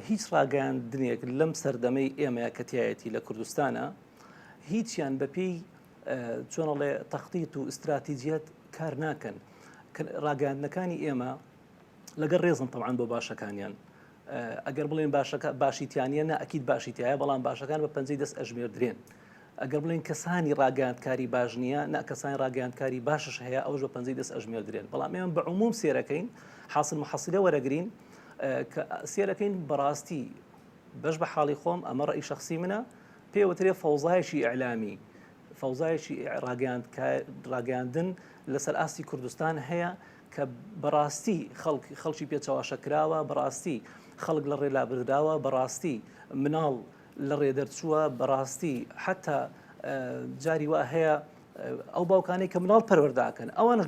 هیچ ڕاگەیاندنێک لەم سەردەمەی ئێمەیە کە تایەتی لە کوردستانە هیچیان بەپێی چۆنەڵێ تەختیت و ئیستراتیجیەت کار ناکەن ڕاگەیاندنەکانی ئێمە لەگەڵ ڕێزم تەبعەن بۆ باشەکانیان ئەگەر بڵێن باشەکە باشی تیانە نە ئەکید باشی تایە بەڵام باشەکان بە پەنجەی دەست ئەژمێردرێن ئەگەر بڵێن کەسانی ڕاگەیاندکاری باش نییە نە کەسانی ڕاگەیاندکاری باشش هەیە ئەوش بە پەنجەی دەست ئەژمێردرێن بەڵام ئێمە بە عموم سێرەکەین حاصل محصلە وەرەگرین کە سێرەکەین بەڕاستی بەش بە حاڵی خۆم ئەمە ڕئی شخصی منە پێوترێ فەوزایەکی ئیعلامی فەوزایەکی ڕاگەیاندن لەسەر ئاستی کوردستان هەیە کە بەڕاستی خەڵک خەڵکی پێ چەواشە کراوە، بەڕاستی خەڵک لە ڕێ لابردراوە، بەڕاستی مناڵ لە ڕێ دەرچووە، بەڕاستی حەتا جاری وا هەیە ئەو باوکانەی کە مناڵ پەروەردە ئەکەن ئەوانش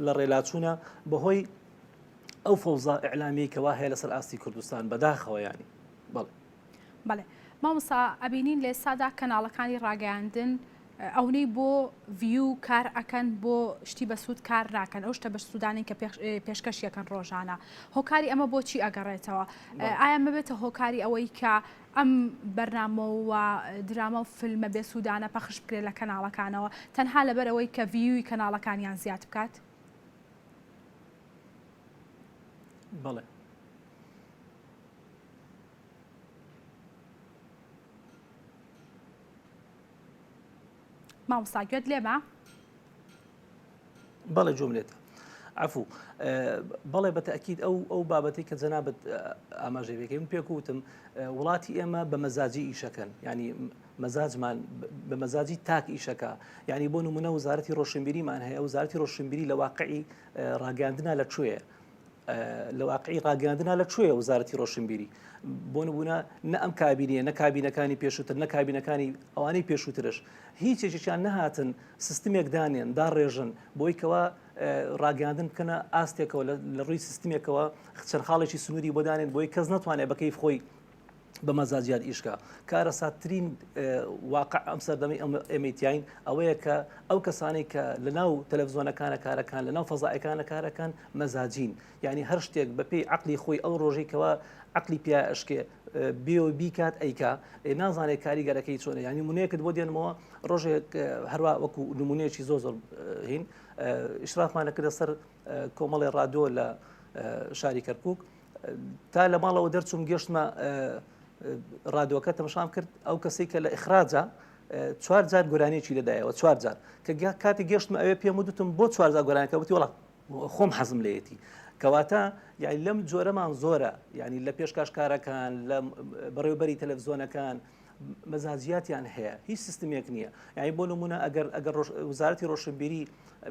لە ڕێ لاچوونە بەهۆی ئەو فەوزا ئیعلامیەی کەوا هەیە لەسەر ئاستی کوردستان بەداخەوە یانی بەڵێ. بەڵێ مامۆستا ئەبینین لە ئێستادا کەناڵەکانی ڕاگەیاندن ئەونەی بۆ ڤیو کار ئەکەن بۆ شتی بەسوود کار ناکەن ئەو شتە بەسوودانەی کە پێشکەش یەکەن ڕۆژانە هۆکاری ئەمە بۆچی ئەگەڕێتەوە ئایا مەبێتە هۆکاری ئەوەی کە ئەم بەرنامە و دراما و فیلمە بێسوودانە پەخش بکرێت لە کەناڵەکانەوە تەنها لەبەر ئەوەی کە ڤیوی کەناڵەکانیان زیاد بکات؟ بەڵێ. مامۆستا گوێت لێمە؟ بەڵێ گوێم لێتە. عفو بەڵێ بە تەئکید ئەو ئەو بابەتەی کە جەنابت ئاماژەی پێکەی من پێک وتم وڵاتی ئێمە بە مەزاجی ئیشەکەن ینی مەزاجمان بە مەزاجی تاک ئیشەکە یعنی بۆ نمونە وزارەتی ڕۆشنبیریمان هەیە وزارەتی ڕۆشنبیری لە واقعی ڕاگەاندنا لە کوێیە لە واقعی ڕاگەیاندنا لە کوێیە وەزارەتی ڕۆشنبیری؟ بۆ نموونە نە ئەم کابینەیە نە کابینەکانی پێشووتر نە کابینەکانی ئەوانەی پێشووترش هیچ یەکێکیان نەهاتن سیستمێک دانێن داڕێژن بۆی کەوا ڕاگەیاندن بکەنە ئاستێکەوە لە ڕووی سیستمێکەوە چەند خاڵێکی سنووری بۆ دانێن بۆی کەس نەتوانێت بە کەیف خۆی بە مەزاجیات ئیش کا. کارەساتترین واقع ئەم سەردەمەی ئێمەی تیاین ئەوەیە کە ئەو کەسانەی کە لە ناو تەلەڤزیۆنەکانە کارەکان لە ناو فەزایەکانە کارەکان مەزاجین یعنی هەر شتێک بەپێی عقلی خۆی ئەو ڕۆژەی کەوا عقلی پیا ئەشکێ بێ و بیکات ئەیکا نازانێت کاریگەرەکەی چۆنە یعنی نمونەیەکت بۆ دێنمەوە ڕۆژێک هەروە وەکو نمونەیەکی زۆر زۆر هین ئیشرافمانە کردە سەر کۆمەڵی ڕادۆ لە شاری کەرکک تا لە ماڵەوە دەرچووم گەشتمە ڕادۆکە تەمەشام کرد ئەو کەسەی کە لە ئیخراجە چوار جار گۆرانیەکی لەدایەوە چوار جار کە کاتی گەشتمە ئەوێ پێم وتم بۆ چوار جار گۆرانەکە وتی وڵا خۆم حەزم لێیەتی کەواتە یعنی لەم جۆرەمان زۆرە یعنی لە پێشکاشکارەکان لە بەڕێوبەری تەلەڤزیۆنەکان مەزاجیاتیان هەیە هیچ سیستمێک نییە یعنی بۆ نمونە ئەگەر ئەگەر وزارەتی ڕۆشنبیری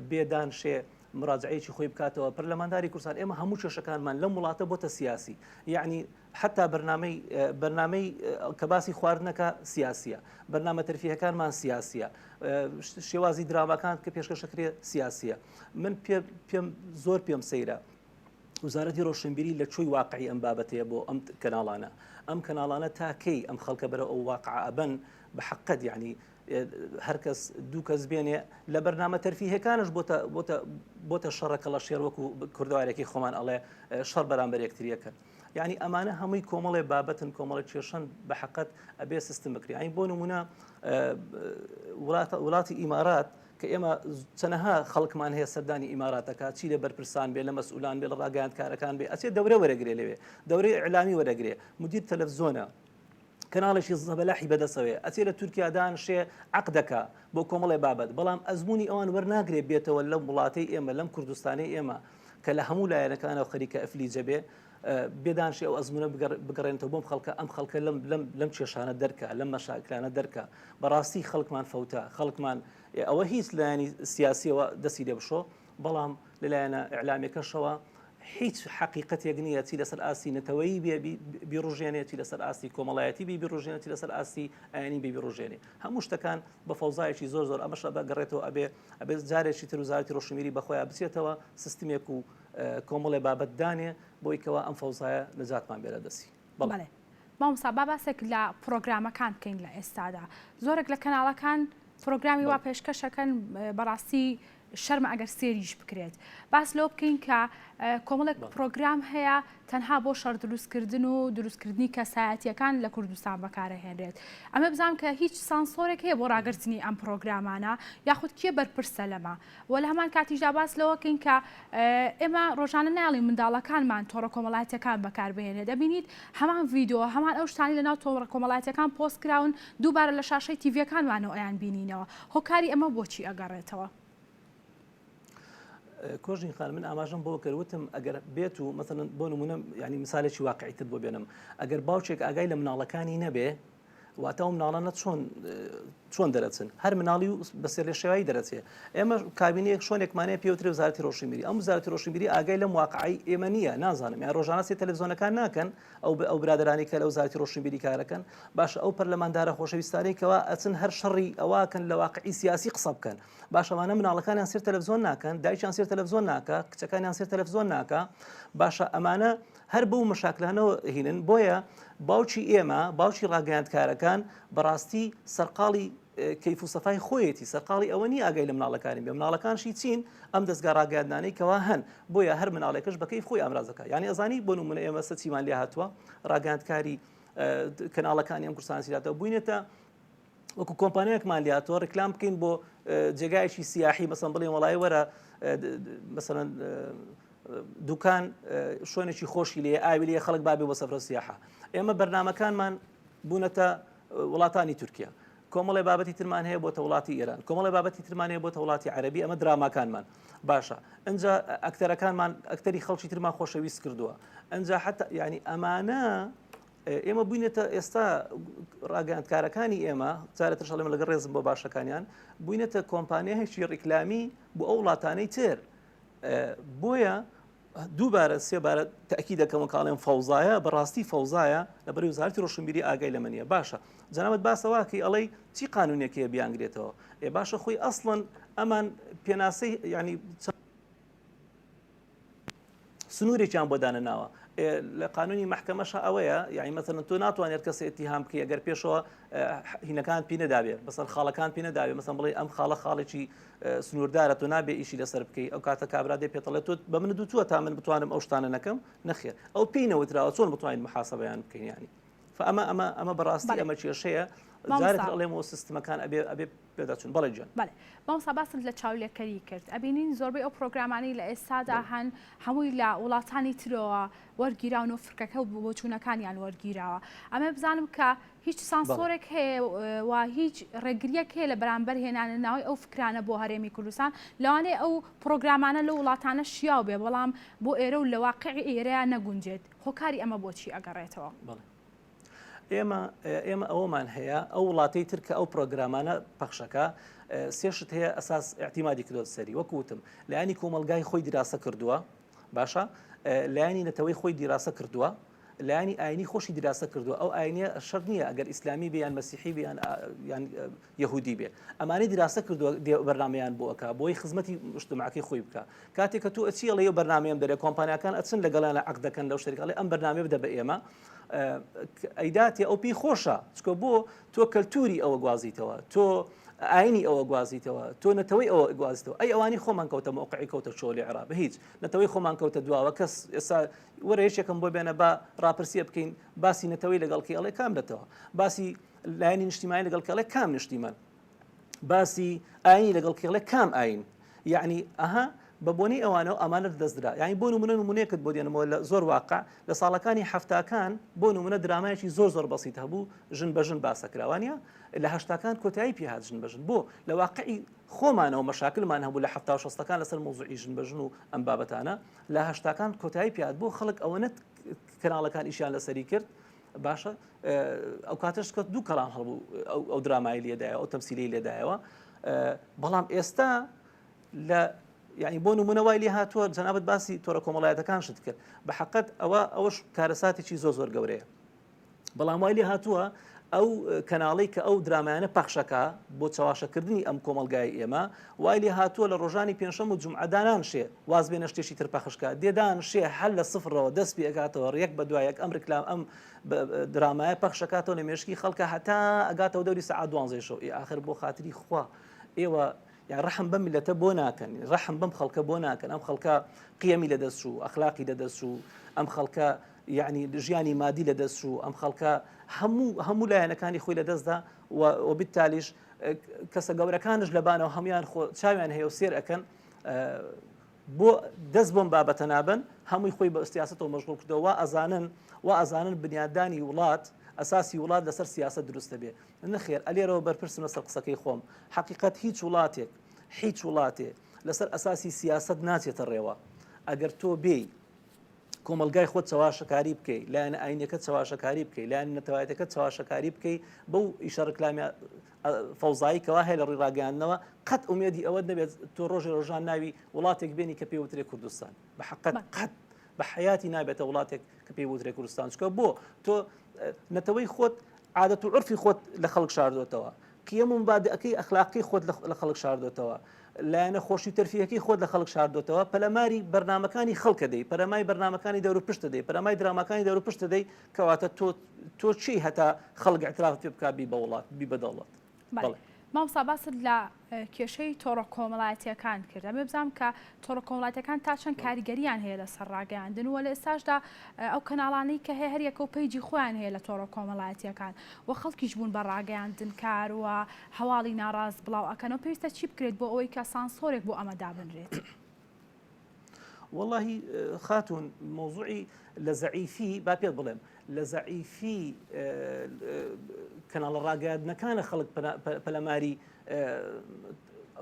بێدان شێ مراجعەیەکی خۆی بکاتەوە پەرلەمانداری کوردستان ئێمە هەموو کێشەکانمان لەم وڵاتە بۆتە سیاسی یعنی حتا بەرنامەی بەرنامەی کە باسی خواردنەکە سیاسیە بەرنامە تەرفیهەکانمان سیاسیە شێوازی دراماکان کە پێشکەشەکرێ سیاسیە من پێم زۆر پێم سەیرە وزارەتی ڕۆشنبیری لە چۆی واقعی ئەم بابەتەیە بۆ ئەم کەناڵانە ئەم کەناڵانە تا کەی ئەم خەڵکە بەرە ئەو واقع ئەبن بە حقت یعنی هەرکەس دوو کەس بێنێ لە بەرنامە تەرفیهەکانش بۆتە بۆتە بۆتە شەڕە کەڵە شێر وەکو کوردەوارێکی خۆمان ئەڵێ شەڕ بەرامبەر یەکتریەکەن یعنی ئەمانە هەمووی کۆمەڵێ بابەتن کۆمەڵی کێشن بە حقت ئەبێ سیستم بکری ئەین بۆ نمونە وڵاتە وڵاتی ئیمارات کە ئێمە چەنەها خەڵکمان هەیە سەردانی ئیماراتەکە چی لە بەرپرسان بێ لە مەسئولان بێ لە ڕاگەیاندکارەکان بێ ئەچێ دەورە وەرەگرێ لەوێ دەورەی ئیعلامی وەرەگرێ مدیر تەلەفزیۆنە کەناڵێکی زەبەلاحی بەدەسەوەیە ئەچێ لە تورکیا دانشێ عەقد دەکا بۆ کۆمەڵێ بابەت بەڵام ئەزموونی ئەوان وەرناگرێ بێتەوە لەم وڵاتەی ئێمە لەم کوردستانەی ئێمە کە لە هەموو لایەنەکانەوە خەریکە ئەفلیجە بێ بێدانشێ ئەو ئەزمونە بگەڕێنێتەوە بۆم خەڵکە ئەم خەڵکە لەم لەم لەم کێشانە دەرکە لەم مەشاکلانە دەرکە بەڕاستی خەڵکمان فەوتا خەڵکمان ئەوە هیچ لایەنی سیاسیەوە دەستی لێ بشۆ بەڵام لەلایەنە ئیعلامیەکەشەوە. هیچ حەقیقەتێک نییە چی لەسەر ئاستی نەتەوەیی بێ بیڕژێنێ، چی لەسەر ئاستی کۆمەڵایەتی بی بیڕژێنێ، چی لەسەر ئاستی ئاینی بی بیڕژێنێ. هەموو شتەکان بە فەوزایەکی زۆر زۆر ئەمەش ئەگەڕێتەوە ئەبێ ئەبێ جارێکی تر وزارەتی ڕۆشنبیری بەخۆیا بچێتەوە سیستمێک و کۆمەڵێ بابەت دانێ بۆی کەوا ئەم فەوزایە نەجاتمان بێ لە دەستی. بەڵێ. بەڵێ مامۆستا با باسێک لە پڕۆگرامەکان بکەین لە ئێستادا زۆرێک لە کەناڵەکان پڕۆگرامی وا بەڵێ. پێشکەشەکەن بەڕاستی شەرمە ئەگەر سێریش بکرێت. باس لەوە بکەین کە کۆمەڵێک پرۆگرام هەیە تەنها بۆ شەڕ دروستکردن و دروستکردنی کەسایەتیەکان لە کوردستان بەکارەهێنرێت. ئەمە بزانم کە هیچ سانسۆرێک هەیە بۆ ڕاگرتنی ئەم پرۆگرامانە یاخود کێ بەرپرسە لەمە؟ و لە هەمان کاتیشدا باس لەوە کەین کە ئێمە ڕۆژانە نایەڵین منداڵەکانمان تۆڕە کۆمەڵایەتیەکان بەکاربهێنێت ئەبینیت هەمان ڤیدۆ هەمان ئەو شتانی لەناو تۆڕە کۆمەڵایەتیەکان پۆست کراون دووبارە لە شاشەی تیڤیەکانمانەوە ئەیان بینینەوە هۆکاری ئەمە بۆچی ئەگەڕێتەوە؟ کۆژین خان من ئاماژەم بۆ کرد وتم ئەگەر بێت و مەسەلەن بۆ نمونە ینی مثالێکی واقعیتر بۆ بێنم ئەگەر باوکێک ئاگای لە مناڵەکانی نەبێ واتە ئەو مناڵانە چۆن چۆن دەرەچن هەر مناڵی و بەسەر لە شێوایی دەرەچێ ئێمە کابینەیەک شۆنێکمانەیە پێوترێ وزارەتی ڕۆشنبیری ئەم وزارەتی ڕۆشنبیری ئاگای لەم واقعی ئێمە نییە نازانم یان ڕۆژانە سێ تەلەڤزیۆنەکان ناکەن ئەو ئەو برادرانی کە لە وزارەتی ڕۆشنبیری کارەکەن باشە ئەو پەرلەماندارە خۆشەویستانەی کەوا ئەچن هەر شەڕی ئەوواکەن لە واقعی سیاسی قسە بکەن باشە ئەوانە مناڵەکانیان سێر تەلەڤزیۆن ناکەن دایکیان سێر تەلەڤزیۆن ناکە کچەکانیان سێر تەلەڤزیۆن ناکە باشە ئەمانە هەر بەو مەشاکلانەوە هینن بۆیە باوکی ئێمە باوکی ڕاگەیاندکارەکان بەڕاستی سەرقاڵی کەیف و سەفای خۆیەتی سەرقاڵی ئەوە نییە ئاگای لە مناڵەکانی بێ مناڵەکانشی چین ئەم دەستگا ڕاگەیاندانەی کەوا هەن بۆیە هەر مناڵێکش بە کەیف خۆی ئامرازەکە یعنی ئەزانی بۆ نمونە ئێمە سە چیمان لێ هاتووە ڕاگەیاندکاری کەناڵەکانی ئەم کوردستان سیراتەوە بووینەتە وەکو کۆمپانیایەکمان لاتەوە ڕیکلام بکەین بۆ جێگایەکی سیاحی مەسەن بڵێن وڵی وەرە مەسەن دوکان شوێنێکی خۆشی لێ ئاوی لێ خەڵک بابێ بۆ سەفرە سیاحە ئێمە بەرنمەکانمان بوونەتە وڵاتانی تورکیا کۆمەڵی بابەتی ترمان هەیە بۆتە وڵاتی ئێران کۆمەڵی بابەتی ترمان هەیە بۆتە وڵاتی عەربی ئەمە دراماکانمان باشە ئەجا ئەکتەرەکانمان ئەکتەری خەڵکی ترمان خۆشەویست کردووە ئەجا حتا ینی ئەمانە ئێمە بووینەتە ئێستا ڕاگەیاندکارەکانی ئێمە جارێترش ئەڵێم لەگەڵ ڕێزم بۆ باشەکانیان بووینەتە کۆمپانیایەکی ڕیکلامی بۆ ئەو وڵاتانەی تر بۆیە دووبارە سێبارە تاکی دەکەمەوە کاڵێن فەوزایە بەڕاستی فەوزایە لە بەری وزارەتی ڕۆشنبیری ئاگای لەمە نییە باشە جەنابەت باسەواکەی ئەڵێی چی قانونێک هەیە بیانگرێتەوە ئێ باشە خۆی ئەسڵەن ئەمان پێناسەی ینی سنوورێکیان بۆ دانەناوە لە قانونی محکەمەشە ئەوەیە یعنی مەسەلەن تۆ ناتوانێت کەسێ اتهام بکەی ئەگەر پێشەوە هینەکان پی نەدابێ بەسەر خاڵەکان پی نەدابێ مەسەن بڵێ ئەم خاڵە خاڵێکی سنووردارە تۆ نابێ ئیشی لەسەر بکەی ئەو کاتە کابرا دێ پێتەڵێت تۆ بە من دوتووە تا من بتوانم ئەو شتانە نەکەم نەخێر ئەو پێی نەوتراوە چۆن بتوانین محاسبەیان بکەین ینی فئەمە ئەمە ئەمە بەڕاستی ئەمە کێشەیە جارێک ئەڵێمەوە سیستمەکان ئەبێ ئەبێ پێداچوون بەڵێ گیان. بەڵێ مامۆستا باست لە چاولێکەری کرد ئەبینین زۆربەی ئەو پرۆگرامانەی لە ئێستادا هەن هەمووی لە وڵاتانی ترەوە وەرگیراون و فکرەکە و بۆچوونەکانیان وەرگیراوە ئەمە بزانم کە هیچ سانسۆرێک هەیە و هیچ ڕێگریەک هەیە لە بەرامبەر هێنانە ناوی ئەو فکرانە بۆ هەرێمی کوردستان لەوانەیە ئەو پرۆگرامانە لەو وڵاتانە شیاو بێ بەڵام بۆ ئێرە و لە واقعی ئێرەیان نەگونجێت هۆکاری ئەمە بۆچی ئەگەڕێتەوە؟ بەڵێ. ئێمە ئێمە ئەوەمان هەیە ئەو وڵاتەی تر کە ئەو پرۆگرامانە پەخشەکە سێشت هەیە ئەساس اعتیمادی کردوە سەری وەکو وتم لایەنی کۆمەلگای خۆی دیراسە کردووە باشە لایەنی نەتەوەی خۆی دیراسە کردووە لایەنی ئاینی خۆشی دیراسە کردووە ئەو ئاینە شەر نییە ئەگەر ئیسلامی بیان مەسیحی بیان یان یەهودی بێ ئەمانەی دیراسە کردووە بەرنامەیان بۆ ئەکا بۆی خزمەتی مجتمعەکەی خۆی بکا کاتێک کە تۆ ئەچی ئەڵێ ئەو بەرنامەیەم دەرێ کۆمپانیاکان ئەچن لەگەڵیان لە عەقد دەکەن لەو شەریکە ئەڵێ ئەم بەرنامەیە بدە بە ئێمە ئەیداتێ ئەو پێی خۆشە چکە بۆ تۆ کەلتوری ئەوە گوازیتەوە تۆ ئاینی ئەوە گوازیتەوە تۆ نەتەوەی ئەوە گوازیتەوە ئەی ئەوانی خۆمان کەوتە مۆقعی کەوتە چۆلی عێراق هیچ نەتەوەی خۆمان کەوتە دواوە کەس ئێستا وەرە یەکێکم بۆ بێنە با ڕاپرسیە بکەین باسی نەتەوەی لەگەڵ کەی ئەڵێ کام نەتەوە باسی لایەنی نیشتیمانی لەگەڵ کێڵێ کام نیشتیمان باسی ئاینی لەگەڵ کێڵێ کام ئاین یعنی ئەها بە بۆنەی ئەوانەوە ئەمانە دەستدرا یعنی بۆ نمونە نمونەیەکت بۆ دێنمەوە لە زۆر واقع لە ساڵەکانی هەفتاکان بۆ نمونە درامایەکی زۆر زۆر بەسیت هەبوو ژن بە ژن باسەکراوانە لە هەشتاکان کۆتایی پێهات ژن بە ژن بۆ لە واقعی خۆمانەوە مەشاکلمان هەبوو لە هەفتا و شەستەکان لەسەر مۆزوعی ژن بە ژن و ئەم بابەتانە لە هەشتاکان کۆتایی پێهات بۆ خەڵک ئەوەنە کەناڵەکان ئیشیان لەسەری کرد باشە ئەو کاتەش کە دوو کەڵام هەڵبوو ئەو درامای لێدایەوە ئەو تەمسیلی لێدایەوە بەڵام ئێستا لە یعنی بۆ نمونە وای لێ هاتووە جەنابەت باسی تۆرە کۆمەڵایەتەکان شت کرد بە حقت ئەوە ئەوەش کارەساتێکی زۆر زۆر گەورەیە بەڵام وای لێ هاتووە ئەو کەناڵی کە ئەو درامایانە پەخشەکە بۆ چەواشەکردنی ئەم کۆمەلگای ئێمە وای لێ هاتووە لە ڕۆژانی پێنجشەم و جومعە دانانشێ واز بێنە شتێکی تر پەخشکە دێدان شێ هەر لە سفرەوە دەست پێ ئەکاتەوە ڕێک بە دوایەک ئەم ڕیکلام ئەم درامایە پەخشەکاتەوە لە مێشکی خەڵکە هەتا ئەگاتەوە دەوری سەعات دوانزەی شەو ئێ ئاخر بۆ خاتری خوا ئێوە یان ڕەحم بەم میلەتە بۆ ناکەن ڕەحم بەم خەڵکە بۆ ناکەن ئەم خەڵکە قیەمی لەدەست چوو ئەخلاقی لەدەست چوو ئەم خەڵکە یعنی ژیانی مادی لەدەست چوو ئەم خەڵکە هەموو هەموو لایەنەکانی خۆی لەدەستدا و وبالتالیش کەسە گەورەکانش لەبانەوە هەموان خۆ چاویان هەیە و سێر ئەکەن بۆ دەست بۆم بابەتە نابن هەمووی خۆی بە سیاسەتەوە مەشغوڵ کردەوە وا ئەزانن وا ئەزانن بنیادانی وڵات ئەساسی وڵات لەسەر سیاسەت دروست دەبێ نەخێر ئەلێرەوە بەرپرسم لەسەر قسەکەی خۆم حەقیقەت هیچ وڵاتێک هیچ وڵاتێ لەسەر ئەساسی سیاسەت ناچێتە ڕێوە ئەگەر تۆ بێی کۆمەڵگای خۆت چەواشەکاری بکەی لایەنە ئاینەکە چەواشەکاری بکەی لایەن نەتەوایەتەکە چەواشەکاری بکەی بەو ئیشە ڕکلامیە فەوزایی کەوا هەیە لە ڕووی ڕاگەیاندنەوە قەت ئومێدی ئەوەت نەبێت تۆ ڕۆژێ ڕۆژان ناوی وڵاتێک بێنی کە پێی وترێ کوردستان بە حقت قەت بە حیاتی نابێتە وڵاتێک کە پێی وترێ کوردستان چکە بۆ تۆ نەتەوەی خۆت عادەت و عرفی خۆت لە خەڵک شاردۆتەوە قیەم و مبادئەکەی ئەخلاقی خۆت لە خەڵک شاردۆتەوە لایەنە خۆشی و تەرفیهەکەی خۆت لە خەڵک شاردۆتەوە پەلەماری بەرنامەکانی خەڵکە دەی پەرەمای بەرنامەکانی دەور و پشتە دەی پەرەمای دراماکانی دەور و پشتە دەی کەواتە تۆ تۆ چی هەتا خەڵک اعتراف پێ بکات بی بە وڵات بی بە دەوڵەت بەڵێ. مامۆستا باست لە کێشەی تۆڕە کۆمەڵایەتیەکان کرد ئەمێ بزانم کە تۆڕە کۆمەڵاتەکان تا چەند کاریگەریان هەیە لەسەر ڕاگەیاندن و لە ئێستاشدا ئەو کەناڵانەی کە هەیە هەریەکە و page ی خۆیان هەیە لە تۆڕە کۆمەڵایەتیەکان و خەڵکیش بوون بە ڕاگەیاندنکار و هەواڵی ناڕاست بڵاو ئەکەنەوە پێویستە چی بکرێت بۆ ئەوەی کە سانسۆرێک بۆ ئەمە دابنرێت؟ وەڵاهی خاتوون مەوزوعی لە زەعیفی با پێت بڵێم لە زەعیفی کەناڵە ڕاگەیاندنەکانە خەڵک پەلەماری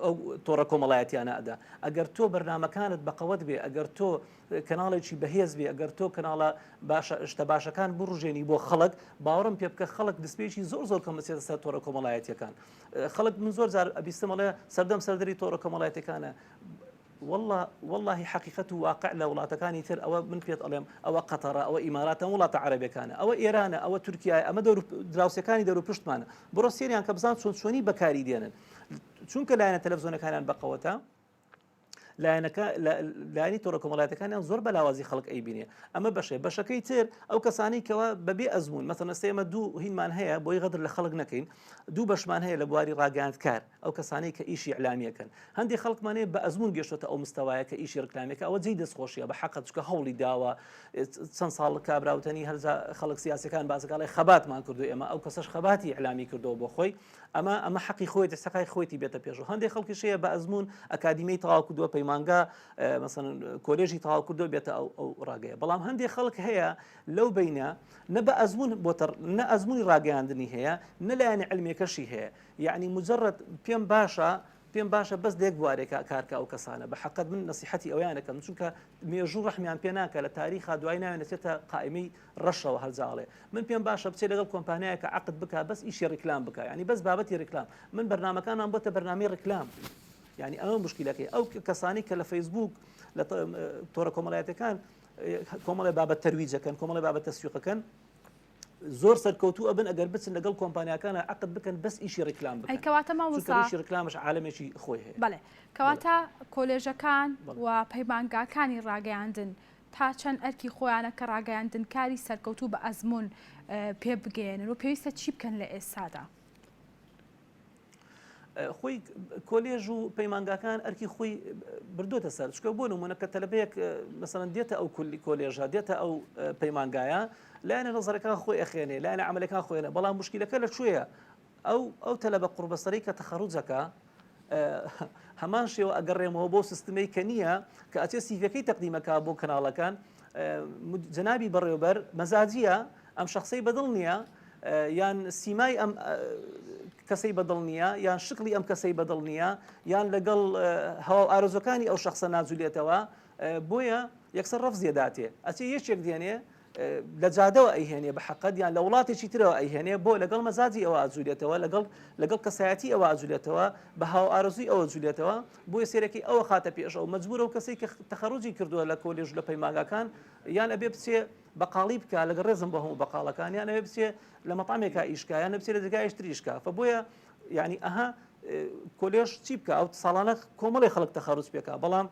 ئەو تۆڕە کۆمەڵایەتیانە ئەدا ئەگەر تۆ بەرنمەکانت بەقەوەت بێ ئەگەر تۆ کەناڵێکی بەهێز بێ ئەگەر تۆ کەناڵە باشە شتە باشەکان بڕژێنی بۆ خەڵک باوەڕم پێ بکە خەڵک دەستپێکی زۆر زۆر کەم بچێتە سەر تۆڕە کۆمەڵایەتیەکان خەڵک من زۆر جار ئەبیستم ئەڵێ سەردەم سەردەری تۆڕە کۆمەڵایەتەکانە واللە واللەهی حەقیقەت و واقع لە وڵاتەکانی تر ئەوە من پێت ئەڵێم ئەوە قەتەڕە ئەوە ئیماراتە ئەم وڵاتە عەرەبەکانە ئەوە ئێرانە ئەوە تورکیایە ئەمە دەور دراوسەکانی دەور و پشتمانە بڕۆ سێریان کە بزان چۆن چۆنی بەکاری دێنن چونکە لایەنە تەلەڤزیۆنەکانیان بەقەوەتە لایەنەکە لایەنی تۆڕە کۆمەڵایەتەکانیان زۆر بەلاوازی خەڵک ئەیبینێ ئەمە بەشێ بەشەکەی تر ئەو کەسانی کەەوە بەبێ ئەزمون مەسەلەن ئێمە دوو هینمان هەیە بۆی غەدر لە خەڵک نەکەین دوو بەشمان هەیە لە بواری ڕاگەیاندکار ئەو کەسانەی کە ئیشی ئیعلامیەکەن هەندێک خەڵکمان هەیە بە ئەزموون گەشتۆتە ئەو مستەوایە کە ئیشی ڕکلامێکە ئەوە جێی دەستخۆشیە بە حەقە چکە هەوڵی داوە چەند ساڵ کابراوتەنی هەرجا خەڵک سیاسەکان بازەکەڵی خەباتمان کردو ئێمە ئەو کەسەش خەباتی ئیعلامی کردەوە بۆ خۆی ئەمە ئەمە حەقی خۆی دەستەقای خۆیتی بێتە پێش و هەندێک خەڵکیش هەیە بە ئەزموون ئەکادیمی تەواو کردووە پەیمانگا مەسەن کۆلێژی تەواو کردووە بێتە ئەو ئەو ڕاگەیە بەڵام هەندێک خەڵک هەیە لەو بینە نە بە ئەزموون بۆتە نە ئەزموونی ڕاگەیاندنی هەیە نە لایەنی علمیەکەشی هەیە یەعنی مجرد پێم باشە پێم باشە بەس لە یەک بوارێکا کارکە ئەو کەسانە بە حەقت من نەسیحەتی ئەویان ئەکەم چونکە مێژوو ڕەحمیان پێ ناکە لە تاریخا دوای ناوێن دەچێتە قائیمەی ڕەشەوە هەرجاڵێ من پێم باشە بچێت لەگەڵ کۆمپانیایەکە عەقد بکە بەس ئیشی ڕیکلام بکە یعنی بەس بابەتی ڕیکلام من بەرنامەکانمان بۆتە بەرنامەی ڕیکلام یعنی ئەمە مشکلەکەی ئەو کەسانی کە لە فەیسبوک لە تۆڕە کۆمەڵایەتەکان کۆمەڵی بابەت تەرویجەکەن کۆمەڵی بابەت تەسویقەکەن زۆر سەرکەوتوو ئەبن ئەگەر بچن لەگەڵ کۆمپانیاکانە عەقد بکەن بەس ئیشی ڕیکلام بکەن ئەی کەواتە مامۆستا چونکە ئیشی ڕیکلامش عالەمێکی خۆی هەیە. بەڵێ کەواتە کۆلێژەکان و پەیمانگاکانی ڕاگەیاندن تا چەند ئەرکی خۆیانە کە ڕاگەیاندنکاری سەرکەوتوو بە ئەزموون پێ بگەیەنن و پێویستە چی بکەن لە ئێستادا؟ خۆی کۆلێژ و پەیمانگاکان ئەرکی خۆی بردوتە سەر چکە بۆ نمونە کە تەلبەیەک مەسەن دێتە ئەو کولی کۆلێژە دێتە ئەو پەیمانگایە لایەنە نەزەرەکان خۆی ئەخێنێ لایەنە عملەکان خۆێنە بەڵام مشکلەکە لە کوێیە ئەو ئەو تەلەبە قوڕبەسەری کە تەخەڕوجەکە هەمان شێوە ئەگەڕێمەوە بۆ سیستمەی کە نییە کە ئەچێ سیڤەکەی تەقدیمەکە بۆ کەناڵەکان جەنابی بەڕێوبەر مەزاجیە ئەم شخصەی بەدڵ نییە یان سیمای ئەم کەسەی بەدڵ نییە یان شکڵی ئەم کەسەی بەدڵ نییە یان لەگەڵ هەوا و ئارەزوەکانی ئەو شخصە ناجولێتەوە بۆیە یەکسەر ڕەفزیە داتێ ئەچێ یەکێک دێنێ. لە جادەوە ئەیهێنێ بە حەقەت یان لە وڵاتێکی ترەوە ئەیهێنێ بۆ لەگەڵ مەزاجی ئەوە ئەجولێتەوە لەگەڵ لەگەڵ کەسایەتی ئەوە ئەجولێتەوە بە هاوئارەزووی ئەوە جولێتەوە بۆیە سێرەکەی ئەوە خاتە پێش ئەو مەجبورە و کەسێک کە تەخەڕوجی کردووە لە کۆلێژ لە پەیمانگاکان یان ئەبێ بچێ بەقاڵی بکا لەگەڵ ڕێزم بۆ هەموو بەقاڵەکان یان ئەبێ بچێ لە مەتعەمێکا ئیش کا یان بچێ لە جێگایش تر ئیش کا فە بۆیە یعنی ئەها کۆلێژ چی بکە ئەو ساڵانە کۆمەڵی خەڵک تەخەڕوج پێکا بەڵام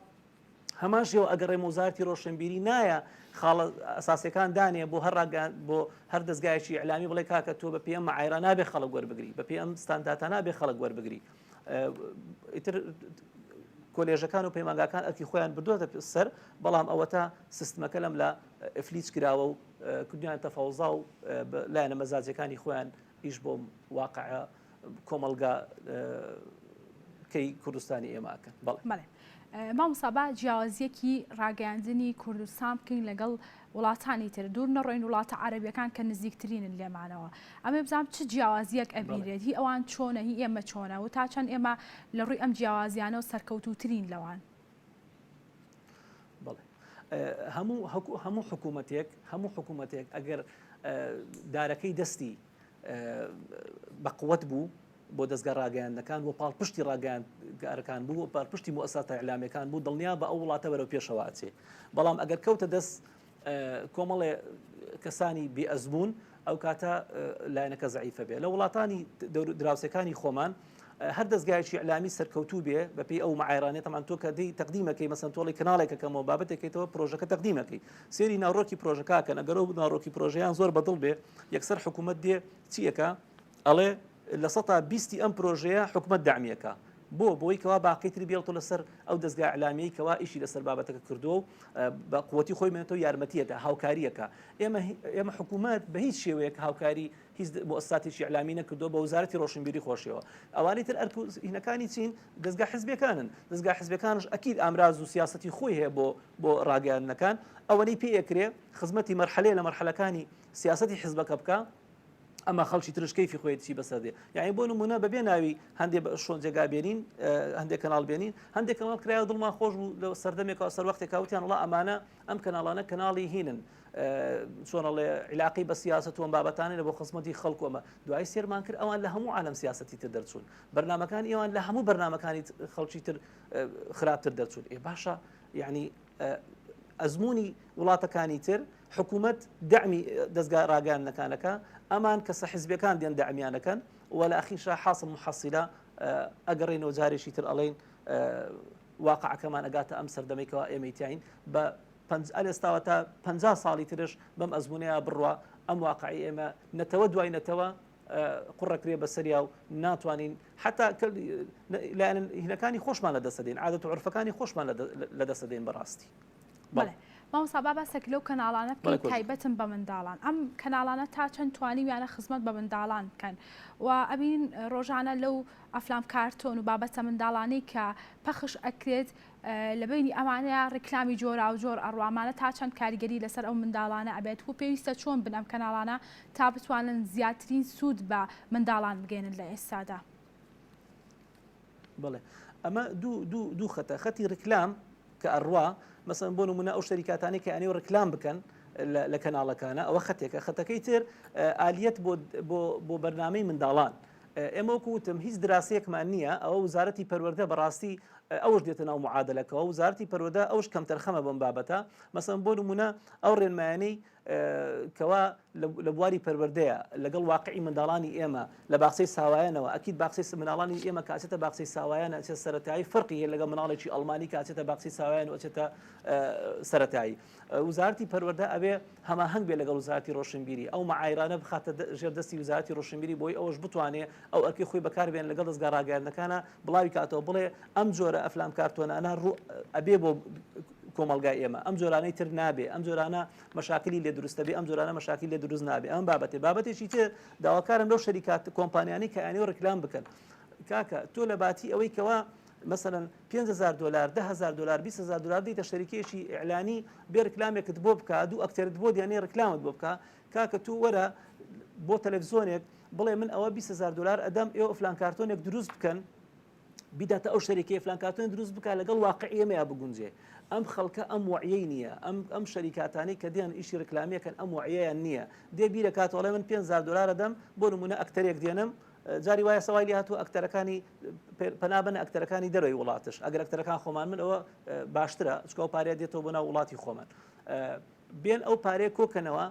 هەمان شێوە ئەگەر ڕێ وەزارەتی ڕۆشنبیری نایە خاڵە ئەساسەکان دانێ بۆ هەر ڕاگەیان بۆ هەر دەستگایەکی ئیعلامی بڵێ کاکە تۆ بە پێی ئەم معایرە نابێ خەڵک وەربگری بە پێی ئەم ستانداتە نابێ خەڵک وەربگری ئیتر کۆلێژەکان و پەیمانگاکان ئەرکی خۆیان بردوێتە سەر بەڵام ئەوەتا سیستمەکە لەم لە ئفلیج کراوە و کردیان تەفەوزا و لایەنە مەزاجەکانی خۆیان ئیش بۆ واقع کۆمەڵگا کەی کوردستانی ئێمە ئەکەن. بەڵێ. بەڵێ مامۆستا با جیاوازیەکی ڕاگەیاندنی کوردستان بکەین لەگەڵ وڵاتانی تر دوور نەڕۆین وڵاتە عەرەبیەکان کە نزیکترینن لێمانەوە ئەمێ بزانم چ جیاوازیەک ئەبینرێت هی ئەوان چۆنە هی ئێمە چۆنە و تا چەند ئێمە لە ڕووی ئەم جیاوازیانەوە سەرکەوتووترین لەوان. بەڵێ هەموو هەموو حکوومەتێک هەموو حکوومەتێک ئەگەر دارەکەی دەستی بەقوەت بوو بۆ دەزگا ڕاگەیاندنەکان و پاڵپشتی ڕاگەیاندکارەکان بوو و پاڵپشتی موئەسساتە ئیعلامیەکان بوو دڵنیا بە ئەو وڵاتە بەرەو پێشەوە ئەچێ بەڵام ئەگەر کەوتە دەست کۆمەڵێ کەسانی بێ ئەزموون ئەو کاتە لایەنەکە زەعیفە بێ لە وڵاتانی دراوسەکانی خۆمان هەر دەستگایکی ئەلامی سەرکەوتوو بێ بەپی ئەو معایرانێ تەمان تۆ کە دی تەقدیمەکەی مەسەن تۆڵی کەناڵێکەکەمەوە بابەتێکیتەوە پرۆژەکە تەقدیمەکەی سێری ناڕۆکی پرۆژەکەکەن ئەگەر ئەو ناڕۆکی پرۆژەیان زۆر بەدڵ بێ یەکسەر حکوومەت دێ چیەکە ئەڵێ لە سەتا بیستی ئەم پرۆژەیە حکومەت دەعمیەکە بۆ بۆی کەوا باقی تری بێڵتۆ لەسەر ئەو دەزگا ئیعلامیەی کەوا ئیشی لەسەر بابەتەکە کردووە و بە قوتی خۆی مێنێتەوە یارمەتیەکە هاوکاریەکە ئێمە ئێمە حکوومەت بە هیچ شێوەیەک هاوکاری هیچ مؤسساتێکی ئیعلامی نەکردووە بە وەزارەتی ڕۆشنبیری خۆشیەوە ئەوانی تر ئەرک و هینەکانی چین دەزگا حزبیەکانن دەزگا حزبەکانش ئەکید ئامراز و سیاسەتی خۆی هەیە بۆ بۆ ڕاگەیاندنەکان ئەوەی پێ ئەکرێ خزمەتی مەرحەلەیە لە مەرحەلەکانی سیاسەتی حزبەکە بکە ئەمە خەڵکی ترش کەیفی خۆیەتی چی بەسەر دێ یعنی بۆ نمونە بەبێ ناوی هەندێ شۆن جێگا بێنین هەندێک کەناڵ بێنین هەندێک کەناڵ کرایە دڵمان خۆش بوو لە سەردەمێکەوە سەر وەختێکا وتیان وڵا ئەمانە ئەم کەناڵانە کەناڵی هینن چۆنەڵێ عیلاقی بە سیاست و بابەتانە لە بۆ خزمەتی خەڵک ئەمە دوای سێرمان کرد ئەوان لە هەموو عالم سیاسەتی تر دەرچوون بەرنمەکانی ئەوان لە هەموو بەرنمەکانی خەڵکی تر خراپتر دەرچوون ئێ باشە یعنی ئەزموونی وڵاتەکانی تر حکوومەت دەعمی دەزگا ڕاگەیاندنەکانەکە ئەمان کەسە حزبەکان دێن دەعمیانەکەن و لە ئەخیرشا حاصل محصلە ئەگەڕێنەوە جارێکی تر ئەڵێن واقعەکەمان ئەگاتە ئەم سەردەمەی کەوا ئێمەی تیاین بە پەنج ئەلێستاوە تا پ ساڵی ترش بەم ئەزمونەیە بڕوا ئەم واقعی ئێمە نەتەوە دوای نەتەوە قوڕەکرێ بەسەریا و ناتوانین حتا لایەن هینەکانی خۆشمان لە دەسەدەین عادەت و عرفەکانی خۆشمان لە دەسەدەین بەڕاستی. بەڵێ مامۆستا با باسێک لەو کەناڵانە بکەین تایبەتن بە منداڵان ئەم کەناڵانە تا چەند توانیویانە خزمەت بە منداڵان بکەن و ئەبین ڕۆژانە لەو ئەفلام کارتۆن و بابەتە منداڵانەی کە پەخش ئەکرێت لە بەینی ئەمانەیا ڕیکلامی جۆراوجۆر ئەڕوا ئەمانە تا چەند کاریگەری لەسەر ئەو منداڵانە ئەبێت و پێویستە چۆن بن ئەم کەناڵانە تا بتوانن زیاترین سوود بە منداڵان بگەێنن لە ئێستادا؟ بەڵێ ئەمە دوو دوو دوو خەتە خەتی ڕیکلام کە ئەڕوا مەسەن بۆ نمونە ئەو شەریکاتانی کە ئەنێ ڕیکلام بکەن لە کەناڵەکانە ئەوە خەتێکە خەتەکەی تر ئالیەت بۆ بۆ بەرنامەی منداڵان ئێمە وەکو وتم هیچ دراسەیەکمان نییە، ئەوە وزارەتی پەروەردە بەڕاستی ئەوش دێتە ناو معادلەکەوە، وزارەتی پەروەردە ئەوش کەمتەرخەمە بەم بابەتە، مەسەلەن بۆ نمونە ئەو ڕێنمایانەی کەوا لە بواری پەروەردەیە لەگەڵ واقعی منداڵانی ئێمە لە باخچەی ساوایانەوە ئەکید باخچەی منداڵانی ئێمە کە ئەچێتە باخچەی ساوایان ئەچێت سەرەتایی فەرقی هەیە لەگەڵ منداڵێکی ئەڵمانی کە ئەچێتە باخچەی ساوایان و ئەچێتە سەرەتایی وزارەتی پەروەردە ئەبێ هەماهەنگ بێ لەگەڵ وزارەتی ڕۆشنبیری، ئەو مەعایرانە بخاتە ژێر دەستی وزارەتی ڕۆشنبیری بۆی ئەوەش بتوانێ ئەو ئەرکەی خۆی بەکار بێنێ لەگەڵ دەزگا ڕاگەیاندنەکانا بڵاوی کاتەوە بڵێ ئەم جۆرە ئەفلام کارتۆنانە ڕوو ئەبێ بۆ کۆمەڵگای ئێمە ئەم جۆرانەی تر نابێ ئەم جۆرانە مەشاکلی لێ دروستە بێ ئەم جۆرانە مەشاکلی لێ دروست نابێ ئەم بابەتێ بابەتێکی تر داواکارم لەو شەریکات کۆمپانیانەی کە ئەیانەوێ ڕیکلام بکەن کاکە تۆ لە باتی ئەوەی کەوا مەسەلەن 5000 دلار 10000 دلار 20000 دلار دیتە شەریکەیەکی ئیعلانی بێ ڕیکلامێکت بۆ بکا دوو ئەکتەرت بۆ دێنێ ڕیکلامت بۆ بکا کاکە تو وەرە بۆ تەلەڤزیۆنێک بڵێ من ئەوە 20000 دلار ئەدەم ئێوە فلان کارتۆنێک دروست بکەن. بیداتە ئەو شەریکەیە فلان کارتۆن دروست بکا لەگەڵ واقعی ئێمەیا بگونجێ. ئەم خەڵکە ئەم وەعیەی نییە، ئەم ئەم شەریکاتانەی کە دێن ئیشی ڕیکلامیەکەن ئەم وەعیەیان نییە. دێ بیرەکاتەوە ئەڵێ من 5000 دۆلار ئەدەم بۆ نمونە ئەکتەرێک دێنم جاری وایە سەوای لێ هاتووە ئەکتەرەکانی پەنا بەنە ئەکتەرەکانی دەرەوەی وڵاتش ئەگەر ئەکتەرەکان خۆمان من ئەوە باشترە چونکە ئەو پارەیە دێتەوە بۆ ناو وڵاتی خۆمان بێن ئەو پارەیە کۆکەنەوە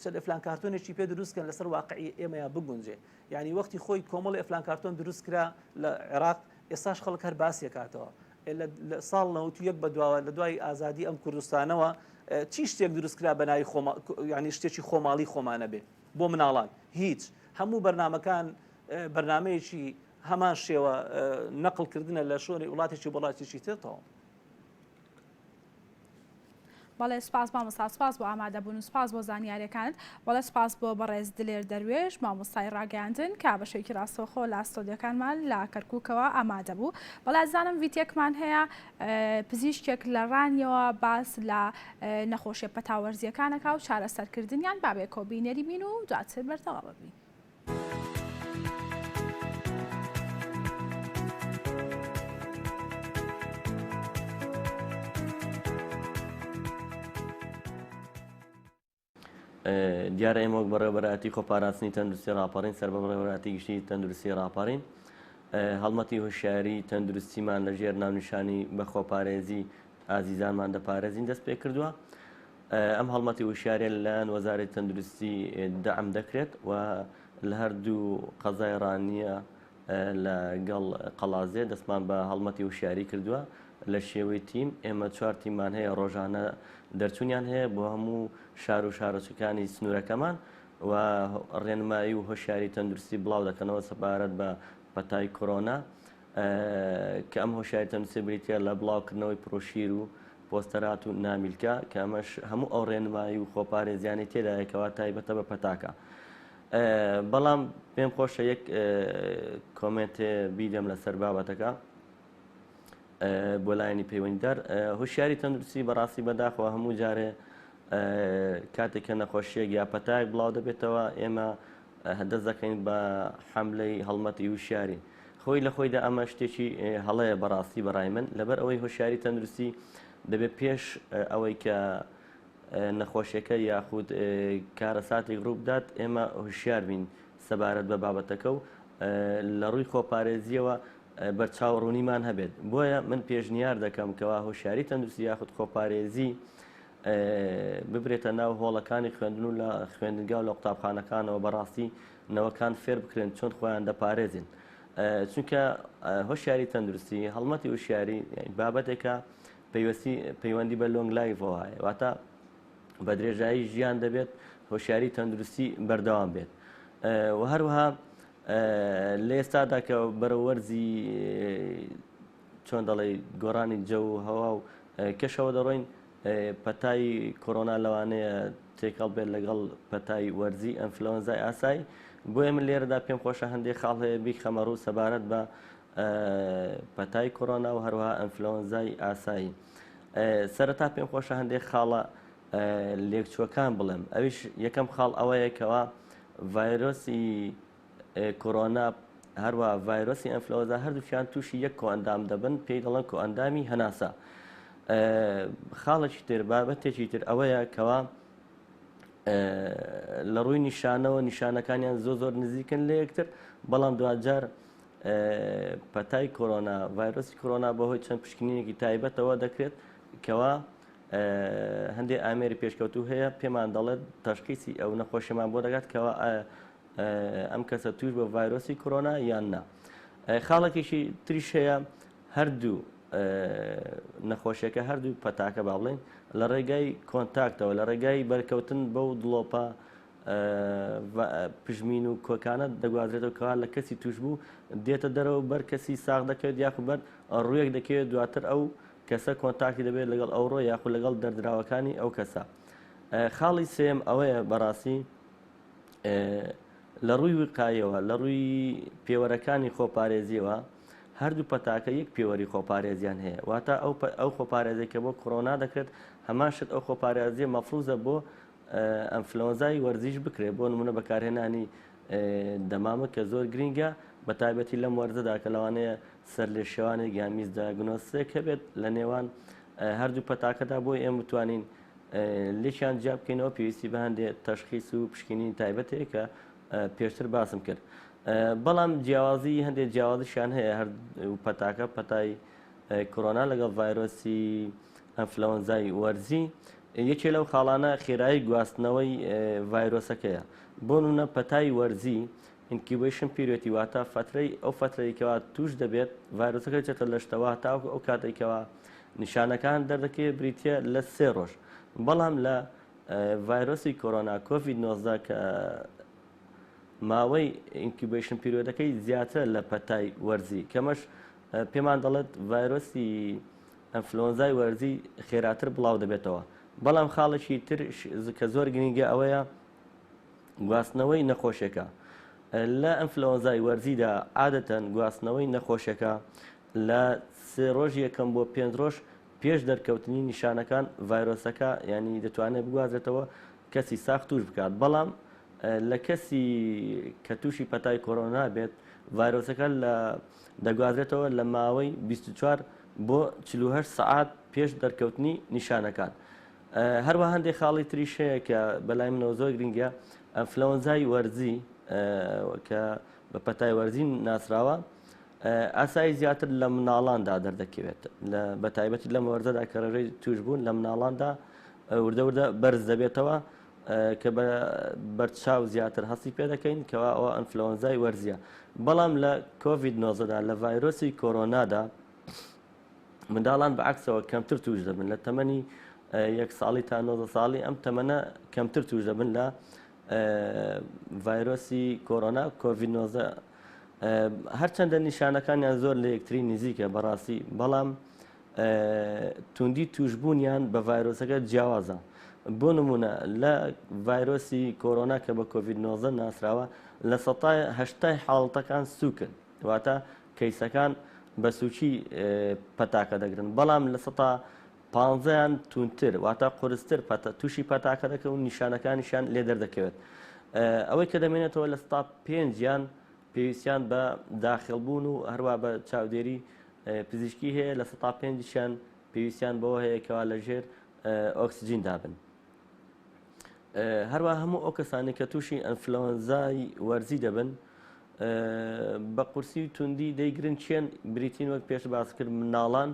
چەند ئەفلان کارتۆنێکی پێ دروست کەن لەسەر واقعی ئێمەیا بگونجێ یعنی وەختی خۆی کۆمەڵی ئەفلان کارتۆن دروست کرا لە عێراق ئێستاش خەڵک هەر باسیەکاتەوە لە ساڵ 91 بە دواوە لە دوای ئازادی ئەم کوردستانەوە چی شتێک دروست کرا بە ناوی خۆما یعنی شتێکی خۆماڵی خۆمانە بێ بۆ مناڵان هیچ هەموو بەرنمەکان بەرنمەیەکی هەمان شێوە نەقلکردنە لە شۆنی وڵاتێکی وڵاتێکی تر تەواو. بەڵێ سوپاس مامۆستا سوپاس بۆ ئامادەبوون و سوپاس بۆ زانیاریەکانت بەڵێ سوپاس بۆ بەڕێز دلێر دەروێش مامۆستای ڕاگەیاندن کە بە شێوەیەکی ڕاستەوخۆ لە ستۆدیۆکانمان لە کەرکوکەوە ئامادە بوو بەڵێ ئازیزانم ڤیتێکمان هەیە پزیشکێک لە ڕانیەوە باس لە نەخۆشیە پەتاوەرزیەکانەکە و چارەسەرکردنیان با بێکەوە بینەری بین و دواتر بەردەوام بین. دیارە ئێمە وەک بەڕێوەبەرایەتی خۆپاراستنی تەندروستی ڕاپەڕین سەر بە بەڕێوەبەرایەتی گشتی تەندروستی ڕاپەڕین هەڵمەتی هۆشیاری تەندروستیمان لە ژێر ناونیشانی بە خۆپارێزی ئازیزانمان دەپارێزین دەست پێ کردووە. ئەم هەڵمەتی وشیاریە لەلایەن وەزارەتی تەندروستی دەعم دەکرێت و لە هەردوو قەزای ڕانیە لە گەڵ قەڵازێ دەستمان بە هەڵمەتی وشیاری کردووە لە شێوەی تیم ئێمە چوار تیممان هەیە ڕۆژانە دەرچوونیان هەیە بۆ هەموو شار و شارۆچکەکانی سنوورەکەمان و ڕێنمایی و هۆشیاری تەندروستی بڵاو دەکەنەوە سەبارەت بە پەتای کۆرۆنا کە ئەم هۆشیاری تەندروستیە بریتیە لە بڵاوکردنەوەی پرۆشیر و پۆستەرات و نامیلکە کە ئەمەش هەموو ئەو ڕێنمایی و خۆپارێزیانەی تێدایە کەوا تایبەتە بە پەتاکە. بەڵام پێم خۆشە یەک کۆمێنتێ بیدەم لەسەر بابەتەکە بۆ لایەنی پەیوەندیدار هۆشیاری تەندروستی بەڕاستی بەداخەوە هەموو جارێ کاتێک کە نەخۆشیەک یا پەتایەک بڵاو دەبێتەوە ئێمە دەست دەکەین بە حەملەی هەڵمەتی هوشیاری خۆی لە خۆیدا ئەمە شتێکی هەڵەیە بەڕاستی بەڕای من لەبەر ئەوەی هۆشیاری تەندروستی دەبێت پێش ئەوەی کە نەخۆشیەکە یاخود کارەساتێک ڕووبدات ئێمە هوشیار بین سەبارەت بە بابەتەکە و لە ڕووی خۆپارێزیەوە بەرچاو ڕوونیمان هەبێت بۆیە من پێشنیار دەکەم کەوا هۆشیاری تەندروستی یاخود خۆپارێزی ببرێتە ناو هۆڵەکانی خوێندن و لە خوێندنگا و لە قوتابخانەکانەوە بەڕاستی نەوەکان فێر بکرێن چۆن خۆیان دەپارێزن چونکە هۆشیاری تەندروستی هەڵمەتی هۆشیاری بابەتێکە پەیوەستی پەیوەندی بە long life ەوە هەیە واتە بە درێژایی ژیان دەبێت هۆشیاری تەندروستی بەردەوام بێت و هەروەها لە ئێستادا کە بەرەو وەرزی چۆن دەڵێی گۆڕانی جەو و هەوا و کەشەوە دەڕۆین، پەتای کۆرۆنا لەوانەیە تێکەڵ بێت لەگەڵ پەتای وەرزی ئەنفلەوەنزای ئاسایی، بۆیە من لێرەدا پێم خۆشە هەندێک خاڵ هەیە بیخەمە ڕوو سەبارەت بە پەتای کۆرۆنا و هەروەها ئەنفلەوەنزای ئاسایی. سەرەتا پێم خۆشە هەندێک خاڵە لێکچووەکان بڵێم، ئەویش یەکەم خاڵ ئەوەیە کەوا ڤایرۆسی کۆرۆنا هەروە ڤایرۆسی ئەنفلەوەنزا هەردووکیان تووشی یەک کۆئەندام دەبن پێی دەڵێن کۆئەندامی هەناسە. خاڵێکی تر بابەتێکی تر ئەوەیە کەوا لە ڕووی نیشانەوە نیشانەکانیان زۆ زۆر نزیکن لە یەکتر بەڵام دواجار پەتای کۆرۆنا ڤایرۆسی کۆرۆنا بەهۆی چەند پشکنینێکی تایبەتەوە دەکرێت کەوا هەندێک ئامێری پێشکەوتوو هەیە پێمان دەڵێت تەشخیسی ئەو نەخۆشیمان بۆ دەگات کەوا ئەم کەسە توش بە ڤایرۆسی کۆرۆنا یان نا. خاڵێکیشی تریش هەیە هەردوو نەخۆشیەکە هەردوو پەتاکە با بڵێین لە ڕێگای contact ەوە لە ڕێگای بەرکەوتن بەو دڵۆپە پژمین و کۆکانە دەگوازرێتەوە کەوا لە کەسی توش بوو دێتە دەرەوە بەر کەسی ساغ دەکەوێت یاخود بەر ڕوویەک دەکەوێت دواتر ئەو کەسە contact ی دەبێت لەگەڵ ئەو ڕۆ یاخود لەگەڵ دەردراوەکانی ئەو کەسە. خاڵی سێم ئەوەیە بەڕاستی لە ڕووی وقایەوە، لە ڕووی پێوەرەکانی خۆپارێزیەوە هەردوو پەتاکە یەک پێوەری خۆپارێزیان هەیە، واتە ئەو خۆپارێزی کە بۆ کۆرۆنا دەکرێت هەمان شت ئەو خۆپارێزیە مەفروزە بۆ ئەنفلۆنزای وەرزیش بکرێت، بۆ نمونە بەکارهێنانی دەمامک کە زۆر گرینگە، بە تایبەتی لەم وەرزەدا کە لەوانەیە سەرلێشێوانێک یان misdiagnosis ێک هەبێت لە نێوان هەردوو پەتاکەدا بۆی ئێمە بتوانین لێکیان جیا بکەینەوە پێویستی بە هەندێک تەشخیس و پشکنینی تایبەت هەیە کە پێشتر باسم کرد. بەڵام جیاوازی هەندێک جیاوازیشیان هەیە هەر پەتاکە پەتای کۆرۆنا لەگەڵ ڤایرۆسی ئەنفلەوەنزای وەرزی یەکێ لەو خاڵانە خێرایی گواستنەوەی ڤایرۆسەکەیە بۆ نمونە پەتای وەرزی incubation period ی واتە فەترەی ئەو فەترەی کەوا توش دەبێت ڤایرۆسەکە دەچێتە لەشتەوە تاوەکو ئەو کاتێک کەوا نیشانەکان دەردەکەوێت بریتە لە سێ ڕۆژ بەڵام لە ڤایرۆسی کۆرۆنا کۆڤید 19 کە ماوەی incubation period ەکەی زیاترە لە پەتای وەرزی کەمەش پێمان دەڵێت ڤایرۆسی ئەنفلۆنزای وەرزی خێراتر بڵاو دەبێتەوە بەڵام خاڵێکی تر کە زۆر گرنگە ئەوەیە گواستنەوەی نەخۆشیەکە لە ئەنفلۆنزای وەرزیدا عادەتەن گواستنەوەی نەخۆشیەکە لە سێ ڕۆژی یەکەم بۆ پێنج ڕۆژ پێش دەرکەوتنی نیشانەکان ڤایرۆسەکە ینی دەتوانێت بگوازێتەوە کەسی ساغ توش بکات بەڵام لە کەسی کە تووشی پەتای کۆرۆنا بێت ڤایرۆسەکە لە دەگوازرێتەوە لە ماوەی 24 بۆ 48 سەعات پێش دەرکەوتنی نیشانەکان. هەروە هەندێک خاڵی تریش هەیە کە بەلای منەوە زۆر گرنگە ئەنفلەوەنزای وەرزی کە بە پەتای وەرزی ناسراوە ئاسایی زیاتر لە مناڵاندا دەردەکەوێت بە تایبەتی لەم وەرزەدا کە ڕێژەی توشبوون لە مناڵاندا وردە وردە بەرز دەبێتەوە کە بە بەرچاو زیاتر هەستی پێ دەکەین کەوا ئەوە ئەنفلەوەنزای وەرزیە بەڵام لە کۆڤید 19دا لە ڤایرۆسی کۆرۆنادا منداڵان بە عەکسەوە کەمتر توش دەبن لە تەمەنی یەک ساڵی تا 90 ساڵی ئەم تەمەنە کەمتر توش دەبن لە ڤایرۆسی کۆرۆنا کۆڤید 19 هەرچەندە نیشانەکانیان زۆر لە یەکتری نزیکە بەڕاستی بەڵام توندی توشبوونیان بە ڤایرۆسەکە جیاوازە. بۆ نمونە لە ڤایرۆسی کۆرۆنا کە بە کۆڤید 19 ناسراوە لە سەتای هەشتای حاڵەتەکان سووکن واتە کەیسەکان بە سووکی پەتاکە دەگرن بەڵام لە سەتا پانزەیان توندتر واتە قورستر تووشی پەتاکە دەکەون و نیشانەکانیشیان لێ دەردەکەوێت ئەوەی کە دەمێنێتەوە لە سەتا پێنجیان پێویستیان بە داخڵبوون و هەروە بە چاودێری پزیشکی هەیە لە سەتا پێنجیشیان پێویستیان بەوە هەیە کەوا لەژێر ئۆکسجیندا بن. هەروە هەموو ئەو کەسانی کە تووشی ئەنفلەوەنزای وەرزی دەبن بە قورسی و توندی دەیگرن چێن بریتین وەک پێش باس کرد مناڵان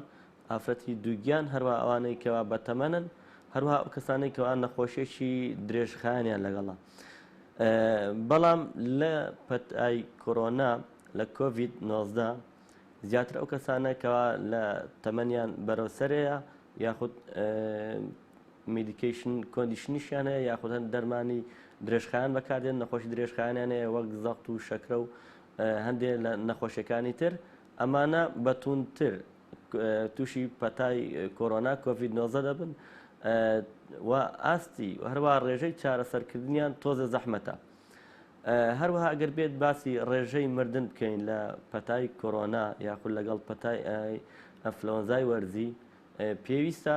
ئافرەتی دووگیان هەروە ئەوانەی کەوا بەتەمەنن هەروەها ئەو کەسانەی کەوا نەخۆشیەکی درێژخایەنیان لەگەڵە بەڵام لە پەتای کۆرۆنا لە کۆڤید 19 زیاتر ئەو کەسانە کەوا لە تەمەنیان بەرەو سەرەیە یاخود medication condition یشیان هەیە یاخود هەند دەرمانی درێژخایەن بەکاردێن نەخۆشی درێژخایەنیان هەیە وەک زەخت و شەکرە و هەندێک لە نەخۆشیەکانی تر ئەمانە بەتوندتر تووشی پەتای کۆرۆنا کۆڤید 19 دەبن و ئاستی هەروە ڕێژەی چارەسەرکردنیان تۆزە زەحمەتە. هەروەها ئەگەر بێت باسی ڕێژەی مردن بکەین لە پەتای کۆرۆنا یاخود لەگەڵ پەتای ئەنفلۆنزای وەرزی پێویستە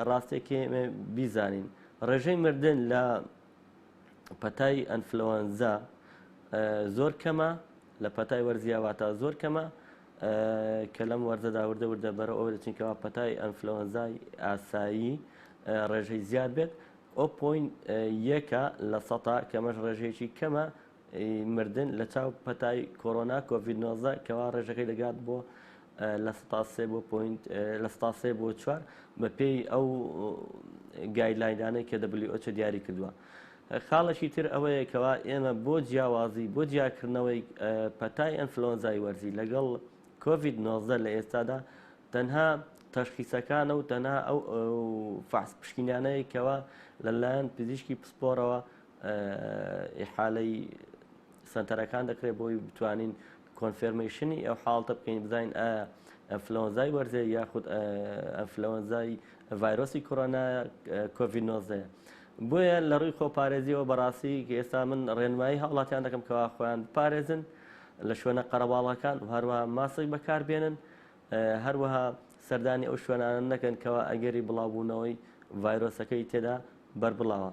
ڕاستێکی بیزانین ڕێژەی مردن لە پەتای ئەنفلۆنزا زۆر کەمە لە پەتای وەرزیە واتا زۆر کەمە کە لەم وەرزەدا وردە وردە بەرەو ئەوە دەچین کەوا پەتای ئەنفلۆنزای ئاسایی ڕێژەی زیاد بێت ئەو point یەکە لە سەتا کەمەش ڕێژەیەکی کەمە مردن لە چاو پەتای کۆرۆنا کۆڤید 19 کەوا ڕێژەکەی دەگات بۆ لە سەتا سێ بۆ point لە سەتا سێ بۆ چوار بە پێی ئەو guideline انەی کە WHO دیاری کردووە. خاڵێکی تر ئەوەیە کەوا ئێمە بۆ جیاوازی بۆ جیاکردنەوەی پەتای ئەنفلۆنزای وەرزی لەگەڵ کۆڤید 19 لە ئێستادا تەنها تەشخیسەکانە و تەنها ئەو فەحس پشکینانەیە کەوا لەلایەن پزیشکی پسپۆرەوە ئیحالەی سەنتەرەکان دەکرێت بۆی بتوانین confirmation ی ئەو حاڵتە بکەین بزانین ئایا ئەنفلۆنزای وەرزێ یاخود ئەنفلۆنزای ڤایرۆسی کۆرۆنا کۆڤید 19 بۆیە لە ڕووی خۆپارێزیەوە بەڕاستی ئێستا من ڕێنمایی هاوڵاتیان دەکەم کەوا خۆیان بپارێزن لە شوێنە قەرەباڵەکان و هەروەها ماسک بەکاربێنن هەروەها سەردانی ئەو شوێنانە نەکەن کەوا ئەگەری بڵاوبوونەوەی ڤایرۆسەکەی تێدا بەربڵاوە.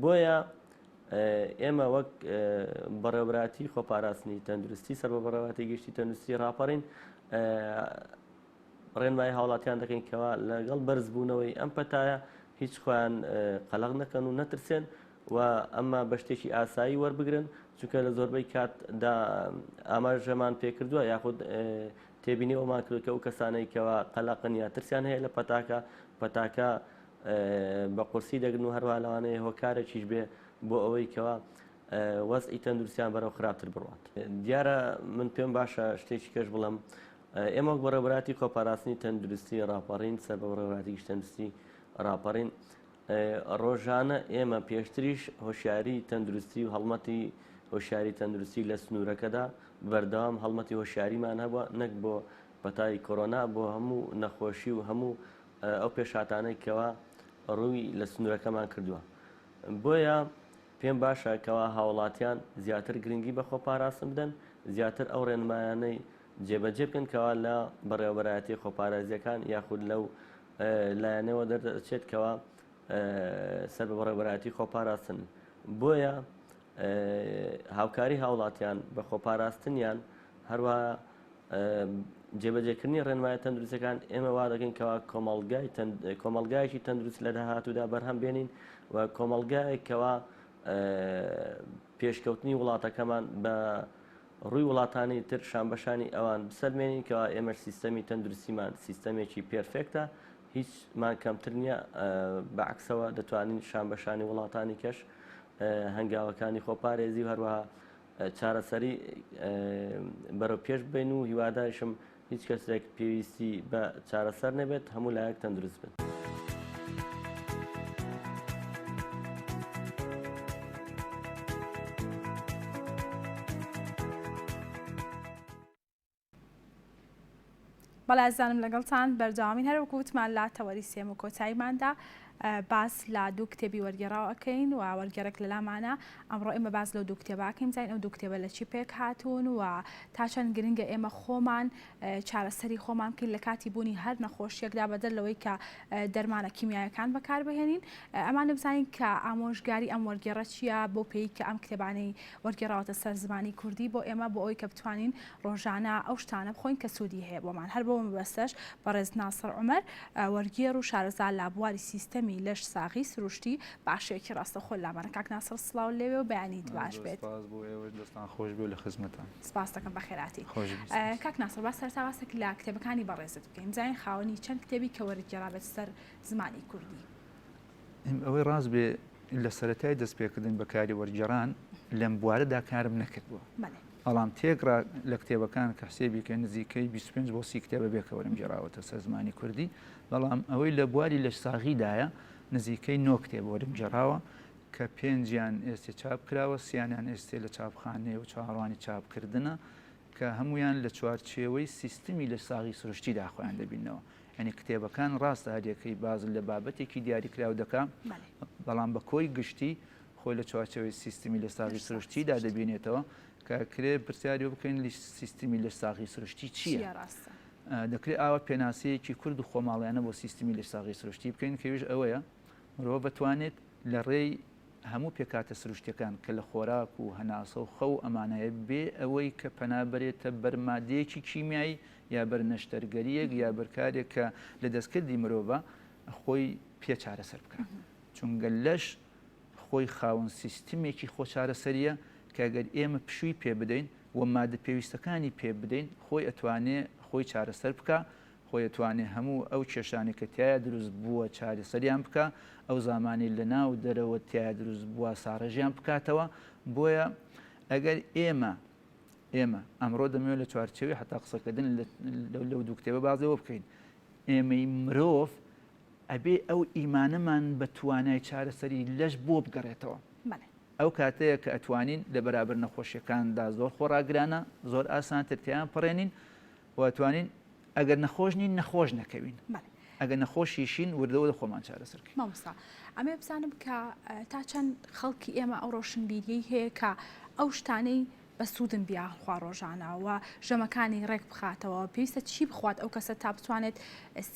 بۆیە. ئێمە وەک بەڕێوەبەرایەتی خۆپاراستنی تەندروستی سەر بە بەڕێوەبەرایەتی گشتی تەندروستی ڕاپەڕین ڕێنمایی هاوڵاتیان دەکەین کەوا لەگەڵ بەرزبوونەوەی ئەم پەتایە هیچ خۆیان قەلەق نەکەن و نەترسێن و ئەمە بە شتێکی ئاسایی وەربگرن چونکە لە زۆربەی کاتدا ئاماژەمان پێکردووە یاخود تێبینی ئەومان کرد کە ئەو کەسانەی کەوا قەلەقن یا ترسیان هەیە لە پەتاکە پەتاکە بە قورسی دەگرن و هەروە لەوانەیە هۆکارێکیش بێ بۆ ئەوەی کەوا وەزعی تەندروستیان بەرەو خراپتر بڕوات. دیارە من پێم باشە شتێکی کەش بڵێم ئێمە وەک بەڕێوەبەرایەتی خۆپاراستنی تەندروستی ڕاپەڕین سەر بە بەڕێوەبەرایەتی گشتی تەندروستی ڕاپەڕین ڕۆژانە ئێمە پێشتریش هۆشیاری تەندروستی و هەڵمەتی هۆشیاری تەندروستی لە سنوورەکەدا بەردەوام هەڵمەتی هۆشیاریمان هەبووە نەک بۆ پەتای کۆرۆنا بۆ هەموو نەخۆشی و هەموو ئەو پێشهاتانەی کەوا ڕووی لە سنوورەکەمان کردووە بۆیە پێم باشە کەوا هاوڵاتیان زیاتر گرنگی بە خۆپاراستن بدەن، زیاتر ئەو ڕێنمایانەی جێبەجێ بکەن کەوا لە بەڕێوەبەرایەتیە خۆپارێزیەکان یاخود لەو لایەنەوە دەردەچێت کەوا سەر بە بەڕێوەبەرایەتی خۆپاراستن. بۆیە هاوکاری هاوڵاتیان بە خۆپاراستنیان هەروەها جێبەجێکردنی ڕێنمایە تەندروستەکان ئێمە وا دەکەین کەوا کۆمەڵگای کۆمەڵگایەکی تەندروست لە داهاتوودا بەرهەم بێنین و کۆمەڵگایەک کەوا پێشکەوتنی وڵاتەکەمان بە ڕووی وڵاتانی تر شانبەشانی ئەوان بسەلمێنین کەوا ئێمەش سیستەمی تەندروستیمان سیستەمێکی perfect ە هیچمان کەمتر نییە بە عکسەوە دەتوانین شانبەشانی وڵاتانی کەش هەنگاوەکانی خۆپارێزی و هەروەها چارەسەری بەرەو پێش ببەین و هیواداریشم هیچ کەسێک پێویستی بە چارەسەر نەبێت هەموو لایەک تەندروست بن. بەڵێ ئازیزانم لەگەڵتان بەردەوامین هەر وەکو وتمان لە تەوەری سێم و کۆتاییماندا باس لە دوو کتێبی وەرگێڕاو ئەکەین و وەرگێڕێک لەلامانە ئەمڕۆ ئێمە باس لەو دوو کتێبە ئەکەین بزانین ئەو دوو کتێبە لە چی پێک هاتوون و تا چەند گرنگە ئێمە خۆمان چارەسەری خۆمان بکەین لە کاتی بوونی هەر نەخۆشیەکدا بەدەر لەوەی کە دەرمانە کیمیایەکان بەکاربهێنین ئەمانە بزانین کە ئامۆژگاری ئەم وەرگێڕە چییە بۆ پێی کە ئەم کتێبانەی وەرگێڕاوەتە سەر زمانی کوردی بۆ ئێمە بۆ ئەوەی کە بتوانین ڕۆژانە ئەو شتانە بخۆین کە سوودی هەیە بۆمان، هەر بەو مەبەستەش بەڕێز ناسڕ عومەر وەرگێڕ و شارەزا لە بواری سیستەمی لەش ساغی سروشتی باشێکی ڕاستەوخۆ لامانە. کاک ناسڕ سڵاو لێوێ و بەیانیت باش زۆر بێت. سپاس بۆ ئێوەش دەستان خۆش بێ و لە خزمەتان. سپاست دەکەم بەخێرهاتی. خۆش بی سپاس. کاک ناسڕ با سەرەتا باسێک لە کتێبەکانی بەڕێزت بکەین بزانین خاوەنی چەند کتێبی کە وەرگێڕابێت سەر زمانی کوردی؟ ئەوەی ڕاست بێ لە سەرەتای دەستپێکردن بە کاری وەرگێڕان لەم بوارەدا کارم نەکردووە. بەڵام تێکڕا لە کتێبەکان کە حسێبی کە نزیکەی 25 بۆ 30 کتێبە بێ کە وەرم گێڕاوەتە سەر زمانی کوردی بەڵام ئەوەی لە بواری لەشساغیدایە نزیکەی نۆ کتێب وەرم گێڕاوە کە پێنجیان ئێستێ چاپ کراوە سیانیان ئێستێ لە چاپخانەیە و چاوەڕوانی چاپکردنە کە هەمویان لە چوارچێوەی سیستمی لەشساغی سروشتیدا خۆیان دەبینەوە یانی کتێبەکان ڕاستە هەریەکەی باس لە بابەتێکی دیاریکراو دەکا بەڵام بە کۆی گشتی خۆی لە چوارچێوەی سیستمی لەشساغی سروشتیدا دەبینێتەوە کە کرێ پرسیاری بکەین لە سیستمی لەشساغی سروشتی چییە؟ دەکرێت ئاوا پێناسەیەکی کورد و خۆماڵیانە بۆ سیستمی لەشساغی سروشتی بکەین کەویش ئەوەیە مرۆڤ بتوانێت لە ڕێی هەموو پێکهاتە سروشتیەکان کە لە خۆراک و هەناسە و خەو و ئەمانەیە بێ ئەوەی کە پەنا بەرێتە بەر مادەیەکی کیمیایی یا بەر نەشتەرگەریەک یا بەر کارێک کە لە دەستکردی مرۆڤە خۆی پێ چارەسەر بکا چونگە لەش خۆی خاوەن سیستمێکی خۆ چارەسەریە کە گەر ئێمە پشووی پێ بدەین و مادە پێویستەکانی پێ بدەین خۆی ئەتوانێ خۆی چارەسەر بکا خۆی ئەتوانێ هەموو ئەو کێشانەی کە تیایا دروست بووە چارەسەریان بکا، ئەو زامانەی لە ناو دەرەوە تیایا دروست بووە ساڕێژیان بکاتەوە، بۆیە ئەگەر ئێمە ئێمە ئەمڕۆ دەمەوێت لە چوارچێوەی حەتا قسەکردن لەو دوو کتێبە باس لەوە بکەین ئێمەی مرۆڤ ئەبێ ئەو ئیمانەمان بە توانای چارەسەری لەش بۆ بگەڕێتەوە. ئەو کاتەیە کە ئەتوانین لە بەرابەر نەخۆشیەکاندا زۆر خۆڕاگرانە زۆر ئاسانتر تێیان پەڕێنین و ئەتوانین ئەگەر نەخۆش نین نەخۆش نەکەوین ئەگەر نەخۆشیشین وردە وردە خۆمان چارەسەر کەین. مامۆستا ئەمەوێ بزانم کە تا چەند خەڵکی ئێمە ئەو ڕۆشنبیریەی هەیە کە ئەو شتانەی بە سوودن بیانخوا ڕۆژانە و ژەمەکانی ڕێک بخاتەوە پێویستە چی بخوات ئەو کەسە تا بتوانێت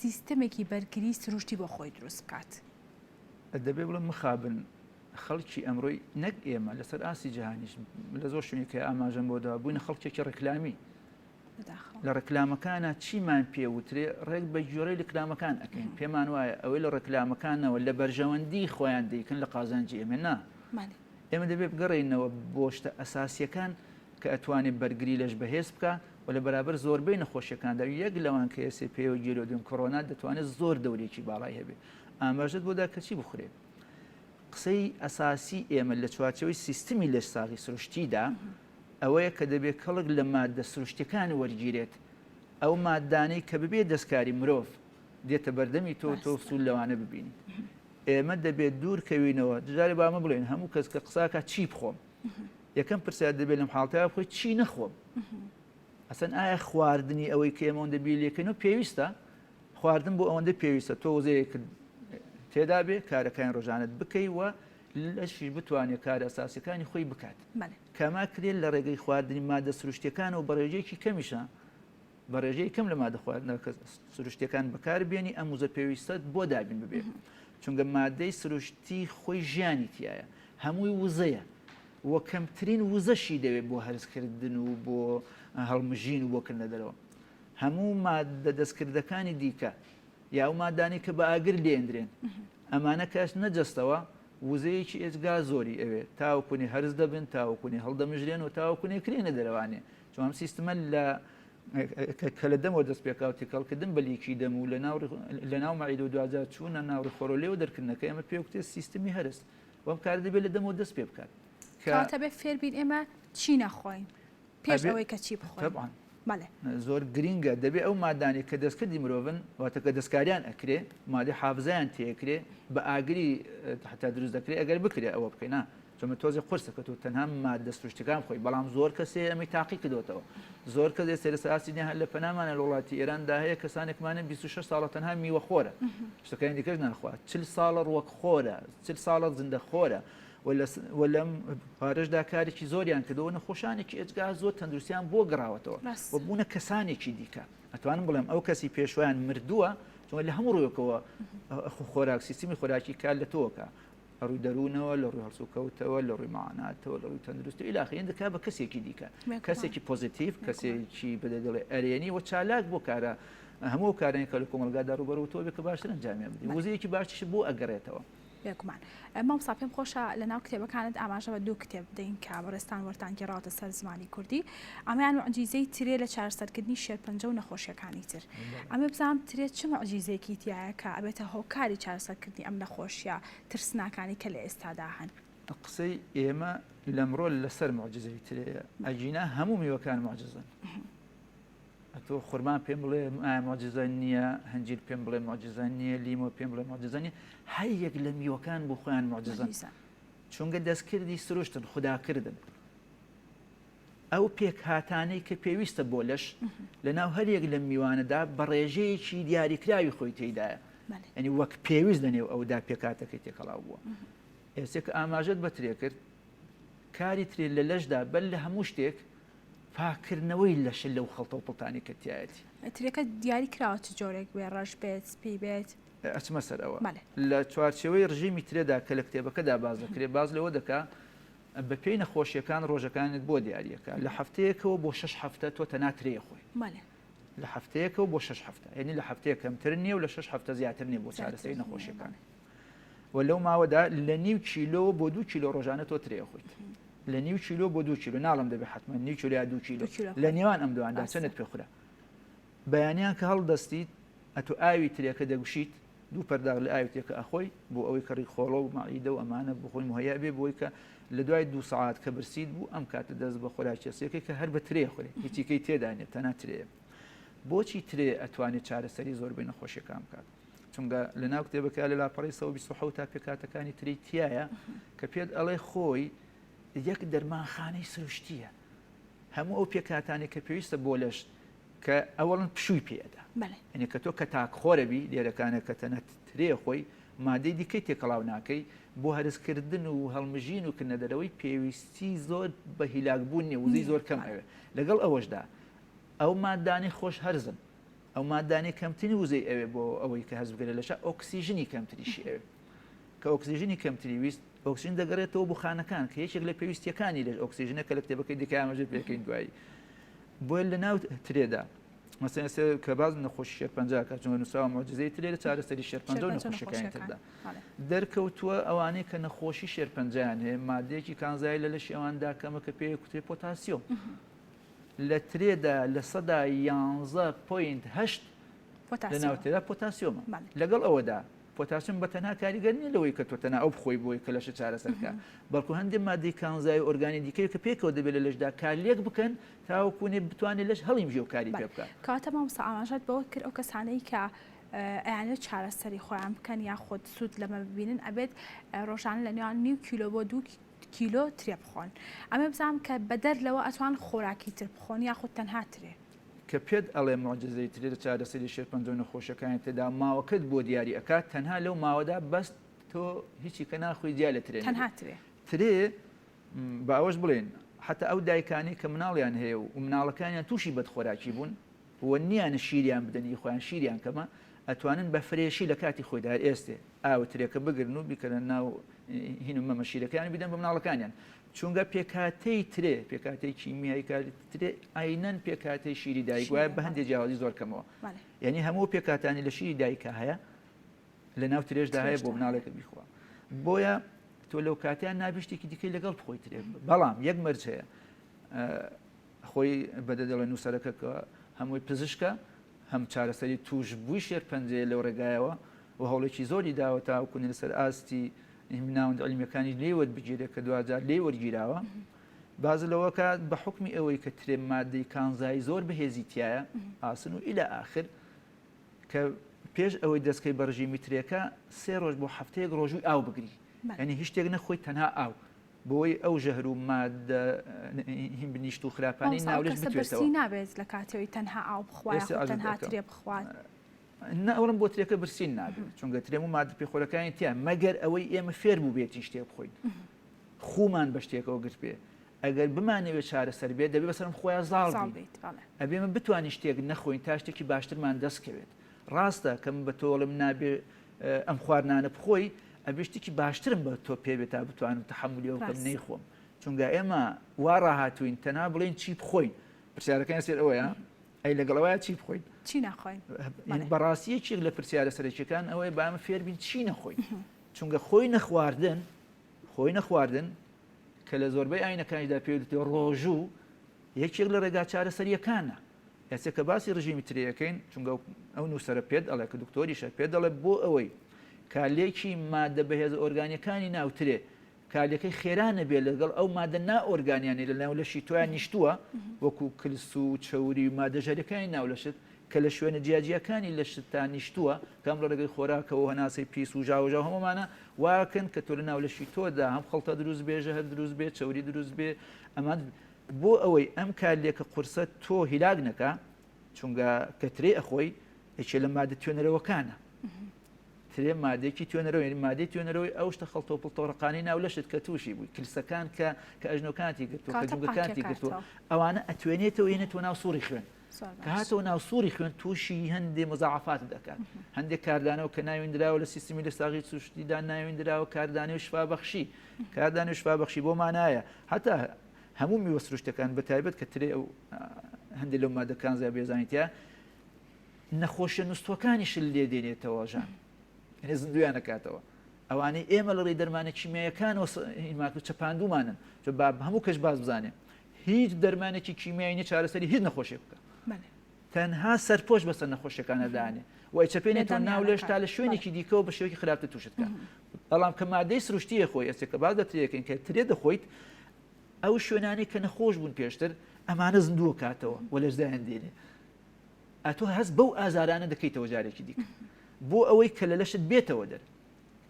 سیستەمێکی بەرگری سروشتی بۆ خۆی دروست بکات؟ دەبێ بڵێم مخابن. خەڵکی ئەمڕۆی نەک ئێمە لەسەر ئاستی جیهانیش لە زۆر شوێنێک کە ئاماژەم بۆ دا بووینە خەڵکێکی ڕێکلامی. لە ڕێکلامەکانە چیمان پێ وترێ ڕێک بە گوێڕەی لکلامەکان ئەکەین پێمان وایە ئەوەی لە ڕێکلامەکانەوە لە بەرژەوەندی خۆیان دەیکەن لە قازانجی ئێمە نا ئێمە دەبێت بگەڕێینەوە بۆ شتە ئەساسیەکان کە ئەتوانێت بەرگری لەش بەهێز بکە و لە بەرابەر زۆربەی نەخۆشیەکاندا یەک لەوان کە ئێسێ پێوە گیرۆدون کۆرۆنا دەتوانێت زۆر دەورێکی باڵای هەبێ ئاماژەت بۆ دا کە چی بخورێت قسەی ئەساسی ئێمە لە چوارچێوەی سیستمی لەشساغی سروشتیدا ئەوەیە کە دەبێت کەڵک لە ماددە سروشتیەکان وەرگیرێت، ئەو ماددانەی کە بەبێ دەستکاری مرۆڤ دێتە بەردەمی تۆ، تۆ سوود لەوانە ببینیت. ئێمە دەبێت دوور کەوینەوە، جارێ با ئەمە بڵێین، هەموو کەس کە قساکات چی بخۆم؟ یەکەم پرسیار دەبێت لەم حاڵەتە بخۆی چی نەخۆم؟ ئەسەن ئایا خواردنی ئەوەی کە ئێمە ئەوەندە بیر لێکەینەوە پێویستە؟ خواردن بۆ ئەوەندە پێویستە تۆ وزەیەکت تێدا بێ کارەکانی ڕۆژانت بکەی و لەشیش بتوانێت کارە ئەساسیەکانی خۆی بکات. کەما کرێت لە ڕێگەی خواردنی مادە سروشتیەکانەوە بە ڕێژەیەکی کەمیشە بە ڕێژەی کەم لە مادە خواردنە سروشتیەکان بەکار بێنی ئەم وزە پێویستەت بۆ دابین ببێ چونکە مادەی سروشتی خۆی ژیانی تایە هەمووی وزەیە و کەمترین وزەشی دەوێت بۆ هەرسکردن و بۆ هەڵمژین و بۆ کردنە دەرەوە هەموو مادە دەستکردەکانی دیکە یا ئەو مادانەی کە بە ئاگر لێندرێن ئەمانە کە ئەچنە جەستەوە وزەیەکی ئێجگار زۆری ئەوێ تاوەکونێ هەرس دەبن تاوەکونێ هەڵدەمژرێن و تاوەکونێ کرێنە دەرەوانێ چون ئەم سیستمە لە کە لە دەمەوە دەست پێکا و تێکەڵکردن بە لیکی دەم و لە ناو مەعیدە و دواجار چوونە ناو ڕیخۆڵە لێوە دەرکردنەکە ئێمە پێ وترێت سیستمی هەرس و ئەم کارە دەبێت لە دەمەوە دەست پێ بکات کە کەواتە بێ فێربین ئێمە چی نەخۆین پێش ئەوەی کە چی بخۆین. تەبعەن. بەڵێ. زۆر گرینگە دەبێ ئەو مادانەی کە دەستکردی مرۆڤن واتە کە دەستکاریان ئەکرێ مادەی حافزەیان تێکرێ بە ئاگری حتا دروست دەکرێ ئەگەر بکرێ ئەوە بکەی نا چۆمە تۆزێ قورسە کە تۆ تەنها مادە سروشتەکان خۆی بەڵام زۆر کەسێ ئەمەی تاقی کردوتەوە زۆر کەس ئێستا لەسەر ئاستی دنیا هەر لە پەنامانە لە وڵاتی ئێراندا هەیە کەسانێکمانە 26 ساڵە تەنها میوە خۆرە شتەکانی دیکەش ناخوات 40 ساڵە ڕوەک خۆرە 40 ساڵە زیندە خۆرە و لەم پارەشدا کارێکی زۆریان کردەوە نەخۆشانێکی ئێجگار زۆر تەندروستیان بۆ گەڕاوەتەوە و بوونە کەسانێکی دیکە ئەتوانم بڵێم ئەو کەسی پێشویان مردووە چۆن لە هەموو ڕوویەکەوە خۆراک سیستمی خۆراکی کار لە تۆکە لە ڕووی دەروونەوە لە ڕووی هەڵسوکەوتەوە لە ڕووی مەعاناتەوە لە ڕووی تەندروستی ئیلاخی دەکا بە کەسێکی دیکە کەسێکی پۆزیتیڤ کەسێکی بەدەدڵێ ئەرێنی و چالاک بۆ کارە هەموو کارێک کە لە کۆمەلگادا ڕووبەڕووتەوە بێ کە باشتر ئەنجامیان بدەین وزەیەکی باشتر بۆ ئەگەڕێتەوە. بێگومان. مامۆستا پێم خۆشە لە ناو کتێبەکانت ئاماژە بە دوو کتێب بدەین کە بەڕێزتان وەرتان گێڕاوەتە سەر زمانی کوردی. ئەمەیان موعجیزەی ترێ لە چارەسەرکردنی شێرپەنجە و نەخۆشیەکانی تر. ئەمە بزانم ترێ چ موعجیزەیەکی تیایە کە ئەبێتە هۆکاری چارەسەرکردنی ئەم نەخۆشیە ترسناکانەی کە لە ئێستادا هەن؟ قسەی ئێمە لەمڕۆ لەسەر موعجیزەی ترێیە، ئەگینا هەموو میوەکان موعجیزەن. ئەتۆ خورما پێم بڵێ ئایا موعجیزە نییە هەنجیر پێم بڵێ موعجیزە نییە لیمۆ پێم بڵێ موعجیزە نییە هەر یەک لە میوەکان بۆ خۆیان موعجیزەن چونگە دەستکردی سروشتن خوداکردن ئەو پێکهاتانەی کە پێویستە بۆ لەش لەناو هەر یەک لە میوانەدا بە ڕێژەیەکی دیاریکراوی خۆی تێدایە یعنی وەک پێویست لە نێو ئەودا پێکاتەکەی تێکەڵاو بووە ئێستا کە ئاماژەت بە ترێ کرد کاری ترێ لە لەشدا بەر لە هەموو شتێک پاککردنەوەی لەشە لەو خڵتە و پڵتانەی کە تیایەتی. ترێکە دیاری کراوە چ جۆرێک بێ، ڕەش بێت، سپی بێت؟ ئەچمە سەر ئەوە. لە چوارچێوەی ڕژێمی ترێدا کە لە کتێبەکەدا باس دەکرێت، باس لەوە دەکا بە پێی نەخۆشییەکان ڕۆژەکانت بۆ دیارییەکە. لە هەفتەیەکەوە بۆ شەش هەفتە تۆ تەنها ترێ خۆی. لە هەفتەیەکەوە بۆ شەش هەفتە. یانی لە هەفتەیەک کەمتر نییە و لە شەش هەفتە زیاتر نییە بۆ چارەسەری نەخۆشییەکان. و لەو ماوەدا لە نیو کیلۆوە بۆ دوو کیلۆ ڕۆژانە تۆ ترێ خۆیت. لە نیو کیلۆ بۆ دوو کیلۆ ناڵم دەبێ حتمما نیو کیلۆ یا دوو کیلۆ لە نێوان ئەم دواندا چەندت پێ خورا بەیانیان کە هەڵدەستیت ئەتۆ ئاوی ترێکە دەگوشیت دوو پەرداغ لە ئاوی ترێکە ئەخۆی بۆ ئەوەی کە ڕیخۆڵە و مەعیدە و ئەمانە بخۆی مهیا بێ بۆی کە لە دوای دوو سەعات کە برسیت بوو ئەم کاتە دەست بە خۆراکیەسیەکەی کە هەر بە ترێ خورێ هیچیکەی تێدا نیە تەنها ترێ بۆچی ترێ ئەتوانێت چارەسەری زۆربەی نەخۆشیەکان بکات چونکە لە ناو کتێبەکە لە لاپەڕەی 127 تا پێکهاتەکانی تری تایە کە پێت ئەڵێ خۆی یەک دەرمانخانەی سروشتیە هەموو ئەو پێکهاتانەی کە پێویستە بۆ لەش کە ئەوەڵن پشووی پێدا یعنی کە تۆ کە تاک خۆرەبی لێرەکانە کە تەنە ترێ خۆی مادەی دیکەی تێکەڵاو ناکەی بۆ هەرسکردن و هەڵمژین و کردنە دەرەوەی پێویستی زۆر بە هیلاک بوون نیە وزەی زۆر کەم ئەوێ لەگەڵ ئەوەشدا ئەو مادانەی خۆش هەرزن ئەو مادانەی کەمترین وزەی ئەوێ بۆ ئەوەی کە هەرس بکرێت لەشە ئۆکسیژنی کەمتریشی ئەوێ. کە ئۆکسیژنی کەمتری ویست ئۆکسیژن دەگەڕێتەوە بۆ خانەکان کە یەکێک لە پێویستیەکانی لەش ئۆکسیژنە کە لە کتێبەکەی دیکە ئاماژەی پێکەین دوایی بۆیە لە ناو ترێدا مەسەن ئێستا کە باز نەخۆشی شێرپەنجە کە چونکە نووسراوە موعجیزەی ترێ لە چارەسەری شێرپەنجە و نەخۆشیەکانی تردا دەرکەوتووە ئەوانەی کە نەخۆشی شێرپەنجەیان هەیە مادەیەکی کانزایی لە لەشی ئەواندا کەمە کە پێی کوترێ پۆتاسیۆم لە ترێدا 11.8 لە ناو ترێدا پۆتاسیۆمە لەگەڵ ئەوەدا پۆتاسیۆم بە تەنها کاریگەر نییە لەوەی کە تۆ تەنها ئەو بخۆی بۆی کە لەشە چارەسەر بکە بەڵکو هەندێک مادەی کانزایی و ئۆرگانی دیکەی کە پێکەوە دەبێت لە لەشدا کارلێک بکەن تاوەکو نێ بتوانێت لەش هەڵیمژێ و کاری پێ بکات. کەواتە مامۆستا ئاماژەت بەوە کرد ئەو کەسانەی کە ئەیانەوێت چارەسەری خۆیان بکەن یاخود سوود لەمە ببینن ئەبێت ڕۆژانە لە نێوان نیو کیلۆ بۆ دوو کیلۆ ترێ بخۆن ئەمە بزانم کە بەدەر لەوە ئەتوان خۆراکی تر بخۆن یاخود تەنها ترێ؟ کە پێت ئەڵێ موعجیزەی ترێ لە چارەسەری شێرپەنجە و نەخۆشیەکانی تردا ماوەکەت بۆ دیاری ئەکات تەنها لەو ماوەدا بەس تۆ هیچی کە ناخۆی جیا لە ترێ تەنها ترێ. ترێ با ئەوەش بڵێین حەتا ئەو دایکانەی کە مناڵیان هەیە و مناڵەکانیان تووشی بەدخۆراکی بوون و نییانە شیریان بدەن ی خۆیان شیریان کەمە ئەتوانن بە fresh ی لە کاتی خۆیدا هەر ئێستێ ئاو ترێکە بگرن و بیکەنە ناو هین و مەمە شیرەکەیان بیدەن بە مناڵەکانیان چونگە پێکهاتەی ترێ، پێکهاتەی کیمیایی کاری ترێ عەینەن پێکهاتەی شیری دایک وایە بە هەندێک جیاوازی زۆر کەمەوە. یعنی هەموو پێکهاتانی لە شیری دایکا هەیە لە ناو ترێشدا هەیە بۆ مناڵێکە بیخوا. بۆیە تۆ لەو کاتیان نابێ شتێکی دیکەی لەگەڵ بخۆی ترێ بەڵام یەک مەرج هەیە خۆی بەدە دەڵێ نووسەرەکە کە هەمووی پزیشکە هەم چارەسەری تووشبووی شێرپەنجەیە لەو ڕێگایەوە و هەوڵێکی زۆری داوە تاوەکو لەسەر ئاستی ناوەندە عیلمیەکانیش لێی وەربگیرێت کە دواجار لێی وەرگیراوە باز لەوەکە بە حکمی ئەوەی کە ترێ مادەی کانزایی زۆر بەهێزی تایە ئاسن و ئیلا ئاخر کە پێش ئەوەی دەستکەی بە ڕژیمی ترێکە سێ ڕۆژ بۆ هەفتەیەک ڕۆژووی ئاو بگری یعنی هیچ شتێک نەخۆی تەنها ئاو بۆی ئەو ژەهر و مادە هین بنیشت و خراپانی ناولش بتوێتەوە نابێت لە کاتەوەی تەنها ئاو بخوات تەنها ترێ بخوات نا ئەوڕم بۆ ترێکە برسین نابێت چونکە ترێم و مادە پێخۆرەکانی تیا مەگەر ئەوەی ئێمە فێر بوو بێتین شتێک بخۆین خومان بە شتێکەوە گرت بێ ئەگەر بمانەوێت چارەسەر بێت دەبێ بەسەرم خۆیان زاڵ بێت ئەبێ من بتوانین شتێک نەخۆین تا شتێکی باشترمان دەستکەوێت ڕاستە کە من بە تۆڵم نابێ ئەم خواردنانە بخۆی ئەبێ شتێکی باشترم بە تۆ پێ بێت تا بتوانم تەحملی ئەو بکەم نەیخۆم چونگە ئێمە وا ڕاهاتوین تەنها بڵێن چی بخۆین پرسیارەکەیان سێر ئەوەیە ئەی لەگەڵ ئەوەیا چی بخۆین؟ چی ناخۆین؟ بەڕاستی یەکێک لە پرسیارە سەرەکیەکان ئەوەیە با ئەمە فێربین چی نەخۆین چونکە خۆی نەخواردن خۆی نەخواردن کە لە زۆربەی ئاینەکانیشدا پێ دەوترێ ڕۆژوو یەکێک لە ڕێگا چارەسەریەکانە ئێستا کە باسی ڕژیمی ترێیەکەین چونکە ئەو نووسەرە پێت ئەڵێ کە دکتۆریشە پێت دەڵێ بۆ ئەوەی کارلێکی مادە بەهێزە ئۆرگانیەکانی ناو ترێ کارلێکەی خێرا نەبێت لەگەڵ ئەو مادە نائۆرگانیانەی لە ناو لەشی تۆیان نیشتووە وەکو کلس و چەوری و مادە ژەهریەکانی ناو لەشت کە لە شوێنە جیاجیاکانی لەشتتا نیشتووە کە هەم لە ڕێگەی خۆراکەوە و هەناسەی پیس و ژاوەژاو هەموومانە واکەن کە تۆ لە ناو لەشی تۆدا هەم خڵتە دروست بێ ژەهر دروست بێ چەوری دروست بێ ئەمان بۆ ئەوەی ئەم کارلێکە قورسە تۆ هیلاک نەکا چونگە کە ترێ ئەخۆی یەکێ لە مادە توێنەرەوەکانە ترێ مادەیەکی توێنەرەوە یعنی مادەی توێنەرەوەی ئەو شتە خەڵتە و پڵتە و ڕەقانەی ناو لەشت کە تووشی بووی کلسەکان کە کە ئەژنۆکانتی گرتووە کە جومگەکانتی گرتووە ئەوانە ئەتوێنێتەوە یێنێتەوە ناو سوڕی خوێن کە هاتەوە ناو سوڕی خوێن تووشی هەندێ مزاعفات دەکات هەندێک کاردانەوە کە ناوێندراوە لە سیستمی لەشساغی سروشتیدا ناوێندراوە کاردانەوەی شفابەخشی کاردانەوەی شفابەخشی بۆ مانایە هەتا هەموو میوە سروشتەکان بە تایبەت کە ترێ ئەو هەندێک لەو مادە کانزا بێزانی تیا نەخۆشیە نوستوەکانیشت لێ دێنێتەوە ژان یعنی زیندویان نەکاتەوە ئەوانەی ئێمە لە ڕێی دەرمانە کیمیایەکانەوە هیمات و چەپاندومانن چۆ با هەموو کەس باز بزانێ هیچ دەرمانێکی کیمیایی نیە چارەسەری هیچ نەخۆشیێک بکە تەنها سەرپۆش بەسەر نەخۆشیەکانە دانێ و ئەیچەپێنێتەوە ناو لەش تا لە شوێنێکی دیکەوە بە شێوەیەکی خراپتر تووشت بکە بەڵام کە مادەی سروشتیە خۆی ئێستا کە باز لە ترێکەین کە ترێ دەخۆیت ئەو شوێنانەی کە نەخۆش بوون پێشتر ئەمانە زیندووە کاتەوە و لەرزایان دێنێ ئەتۆ هەست بەو ئازارانە دەکەیتەوە جارێکی دیکە بۆ ئەوەی کە لە لەشت بێتەوە دەر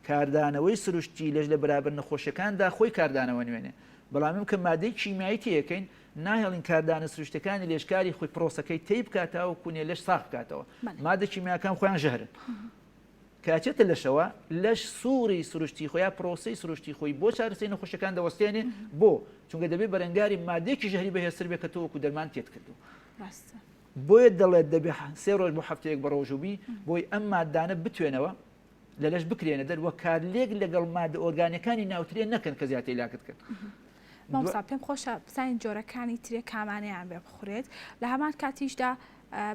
کاردانەوەی سروشتی لەش لە بەرابەر نەخۆشیەکاندا خۆی کاردانەوە نوێنێ بەڵام ئێمە کە مادەی کیمیایی تێیەکەین ناهێڵین کاردانە سروشتەکانی لێژکاری خۆی پرۆسەکەی تێی بکاتەوە کونێ لەش ساغ بکاتەوە مادە کیمیاکان خۆیان ژەهرن کە ئەچێتە لەشەوە لەش سوڕی سروشتی خۆی یا پرۆسەی سروشتی خۆی بۆ چارەسەری نەخۆشیەکان دەوەستێنێ بۆ چونکە دەبێت بەرەنگاری مادەیەکی ژەهری بەهێزتر بێت کە تۆ وەکو دەرمان تێت کردو ڕاستە بۆیە دەڵێت دەبێ سێ ڕۆژ بۆ هەفتەیەک بە ڕۆژوو بی بۆی ئەم مادانە بتوێنەوە. لە لەش بکرێنە دەر وە کارلێک لەگەڵ مادە ئۆرگانیەکانی ناو ترێ نەکەن کە زیاتر هیلاکت کەن. مامۆستا پێم خۆشە بزانین جۆرەکانی ترێ کامانەیان بێ بخورێت لە هەمان کاتیشدا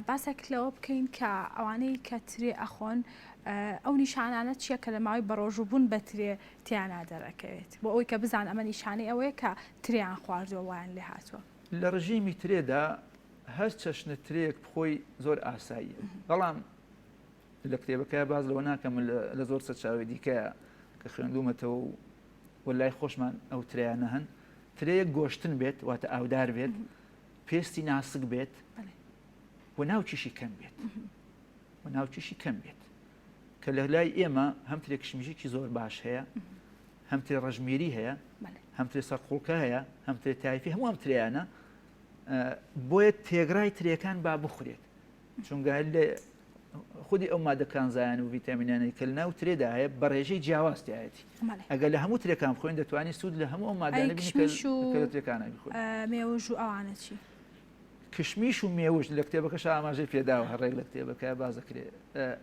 باسێک لەوە بکەین کە ئەوانەی کە ترێ ئەخۆن ئەو نیشانانە چییە کە لە ماوەی بەڕۆژوو بوون بە ترێ تیانا دەرەکەوێت بۆ ئەوەی کە بزان ئەمە نیشانەی ئەوەیە کە ترێیان خواردووە وایان لێ هاتووە. لە ڕژیمی ترێدا هەر چەشنە ترێیەک بخۆی زۆر ئاساییە بەڵام لە کتێبەکە باس لەوە ناکەم من لە زۆر سەرچاوی دیکەیە کە خوێندومەتەوە و و لای خۆشمان ئەو ترێیانە هەن ترەیەک گۆشتن بێت واتە ئاودار بێت پێستی ناسک بێت و ناوکیشی کەم بێت و ناوکیشی کەم بێت کە لە لای ئێمە هەم ترێ کشمیشێکی زۆر باش هەیە هەم ترێ ڕەشمیری هەیە هەم ترێ سەرقوڵکە هەیە هەم ترێ تایفی هەموو ئەم ترێیانە بۆیە تێگرای ترێکان با بخورێت چونگە هەر لە خودی ئەو مادە کانزایان و ڤیتامینانەی کە لەناو ترێدا هەیە بە ڕێژەی جیاواز تیایەتی ئەگەر لە هەموو ترێکان بخۆین دەتوانین سوود لە هەموو ئەو مادانە بینین کە لە ترێکانە بخۆین. مێوژ و ئەوانە چی؟ کشمیش و مێوژ لە کتێبەکەش ئاماژەی پێداوە هەر ڕێک لە کتێبەکە باس دەکرێت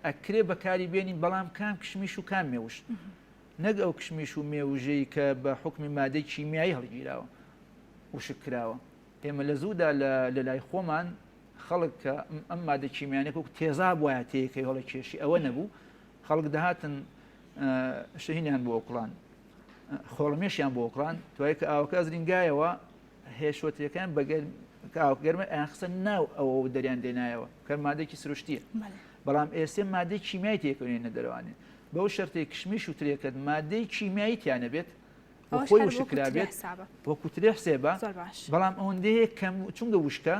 ئەکرێ بەکاری بێنین بەڵام کام کشمیش و کام مێوژ نەک ئەو کشمیش و مێوژەی کە بە حوکمی مادەی کیمیایی هەڵگیراوە وشک کراوە ئێمە لە زوودا لە لای خۆمان خەڵک کە ئەم مادە کیمیانە وەکو تێزاب وایە تێیەکەی هەڵە کێشی ئەوە نەبوو خەڵک دەهاتن شەهینیان بۆ ئۆکڵان خۆڵمێشیان بۆ ئۆکڵان دوای کە ئاوەکە ئەزرینگایەوە هێشوەتەکان بەگەر گەرمە ئەیان خستە ناو ئەوە و دەریان دێنایەوە کە مادێکی سروشتیە بەڵام ئێسێ مادەی کیمیای تێکەوێنە دەرەوانێ بەو شەرتێک کشمیش و ترێکەت مادەی کیمیایی تیانە بێت خۆی وشکرابێت وەکو ترێ حسێبە بەڵام ئەوەندەیە کەم چونگە وشکە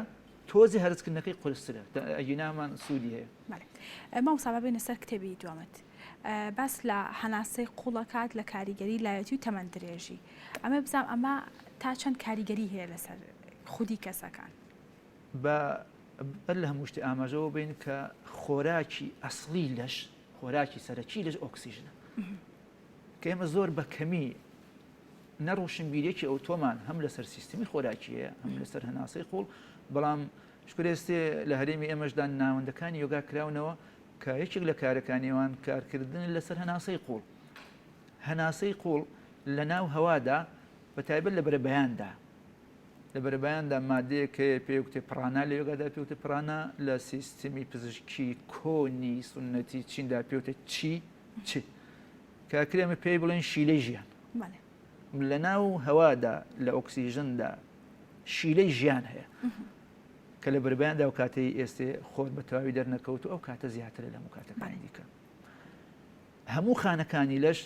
تۆزی هەرسکردنەکەی قورسترە ئەگینامان سوودی هەیە. مامۆستا با بێینە سەر کتێبی دووەمت باس لە هەناسەی قوڵەکات لە کاریگەری لاوێتی و تەمەن درێژی ئەمە بزانام ئەمە تا چەند کاریگەری هەیە لەسەر خودی کەسەکان؟ با بەر لە هەموو شتێ ئاماژەوە بین کە خۆراکی ئەسڵی لەش خۆراکی سەرەکی لەش ئۆکسیژنە کە ئێمە زۆر بە کەمی نە ڕۆشنبیریەکی ئەوتۆمان هەم لەسەر سیستمی خۆراکی هەیە هەم لەسەر هەناسەی قوڵ بەڵام شکر ئێستێ لە هەرێمی ئێمەشدا ناوەندەکانی یۆگا کراونەوە کە یەکێک لە کارەکانیوان کارکردن لەسەر هەناسەی قوڵ هەناسەی قوڵ لە ناو هەوادا بە تایبەت لە بەرەبەیاندا لە بەرەبەیاندا مادەیەک هەیە پێوتێ پرانا لە یۆگادا پێوتێ پرانا لە سیستمی پزیشکی کۆنی سوننەتی چیندا پێوتێ چی چ کە ئەکرێ ئەمە پێی بڵێن شیلەی ژیان لە ناو هەوادا لە ئۆکسیژندا شیلەی ژیان هەیە کە لە بەربیاندا و کاتەی ئێستێ خۆر بە تەواوی دەرنەکەوت و ئەو کاتە زیاترە لە هەموو کاتەکانی دیکە هەموو خانەکانی لەش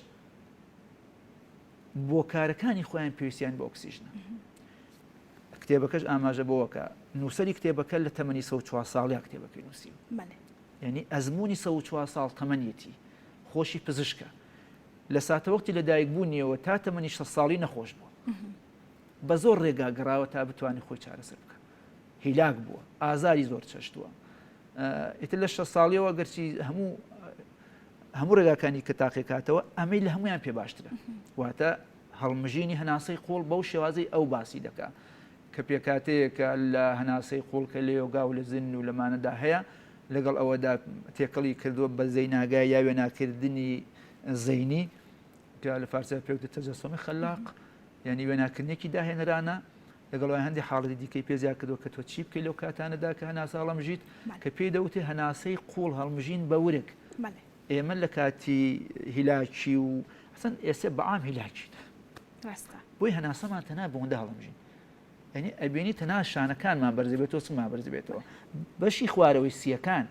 بۆ کارەکانی خۆیان پێویستیان بە ئۆکسیژنە کتێبەکەش ئاماژە بۆوەکە نووسری کتێبەکە لە تەمەنی 104 ساڵیا کتێبەکەی نووسی یانی ئەزموونی 104 ساڵ تەمەنیەتی، خۆشی پزیشکە. لە ساتەوەختی لەدایکبوونیەوە تا تەمەنی 60 ساڵی نەخۆش بووە. بە زۆر ڕێگا گەڕاوە تا بتوانێت خۆی چارەسەر بکە. هیلاک بووە، ئازاری زۆر چەشتووە. ئیتر لە 60 ساڵیەوە گەرچی هەموو هەموو ڕێگاکانی کە تاقیکاتەوە ئەمەی لە هەمویان پێ باشترە. واتە هەڵمژینی هەناسەی قوڵ بەو شێوازەی ئەو باسی دەکا. کە پێکهاتەیەکە لە هەناسەی قوڵ کە لە یۆگا و لە زن و لەمانەدا هەیە، لەگەڵ ئەوەدا تێکەڵی کردووە بە زەیناگا یا وێناکردنی زەینی کە لە فارسیا پێوتە تەجەسۆمی خەلاق یعنی وێناکردنێکی داهێنەرانە لەگەڵ ئەوەی هەندێک حاڵەتی دیکەی پێ زیاد کردووە کە تۆ چی بکەیت لەو کاتانەدا کە هەناسە هەڵەمژیت کە پێی دەوتێ هەناسەی قوڵ هەڵمژین بە ورگ ئێمە لە کاتی هیلاکی و ئەسەن ئێسێ بەعام هیلاکین ڕاستە. بۆی هەناسەمان تەنها بەوەندە هەڵەمژین یعنی ئەبینی تەنها شانەکانمان بەرز بێتەوە سنگمان بەرز بێتەوە بەشی خوارەوەی سیەکان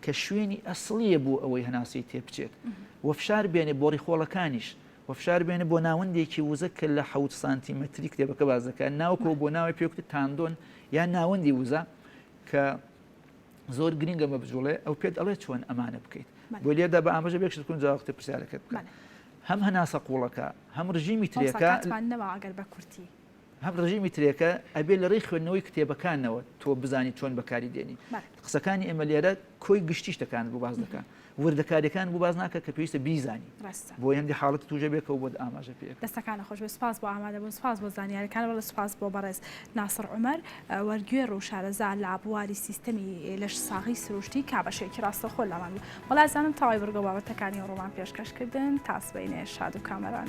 کە شوێنی ئەسڵیە بۆ ئەوەی هەناسەی تێبچێت و فشار بێنێ بۆ ڕیخۆڵەکانیش و فشار بێنێ بۆ ناوەندێکی وزە کە لە حەوت سانتیمەتری کتێبەکە باس دەکات ناوکەوە بۆ ناوی پێوتە تاندۆن یان ناوەندی وزە کە زۆر گرنگە مە بجوڵێ ئەو پێت ئەڵێ چۆن ئەمانە بکەیت بۆ لێردا بە ئاماژە بێک شت بکەم جا وەختی پرسیارەکەت بکە هەم هەناسە قوڵەکە هەم ڕژیمی ترێکە ئەگەر بە کورتی هەم ڕژیمی ترێکە ئەبێ لە ڕێی خوێندنەوەی کتێبەکانەوە تۆ بزانی چۆن بەکاری دێنی قسەکانی ئێمە لێرە کۆی گشتی شتەکان بۆ باس دەکات. وردەکاریەکان بۆ باس ناکە کە پێویستە بیزانی ڕاستە. بۆ هەندی حاڵەتی تووشە بێ کە بۆت ئاماژە پێ ئەکەم. دەستەکانت خۆش بێت سوپاس بۆ ئامادەبوون سوپاس بۆ زانیاریەکان بەڵێ سوپاس بۆ بەڕێز ناسڕ عومەر وەرگێڕ و شارەزا لە بواری سیستەمی لەشساغی سروشتی کا بەشێکی ڕاستەوخۆ لامان بوو وەڵا ئەزانم تەواوی بڕگە و بابەتەکانی ئەوڕۆمان پێشکەش کردن تا سبەینێ شاد و کامەران.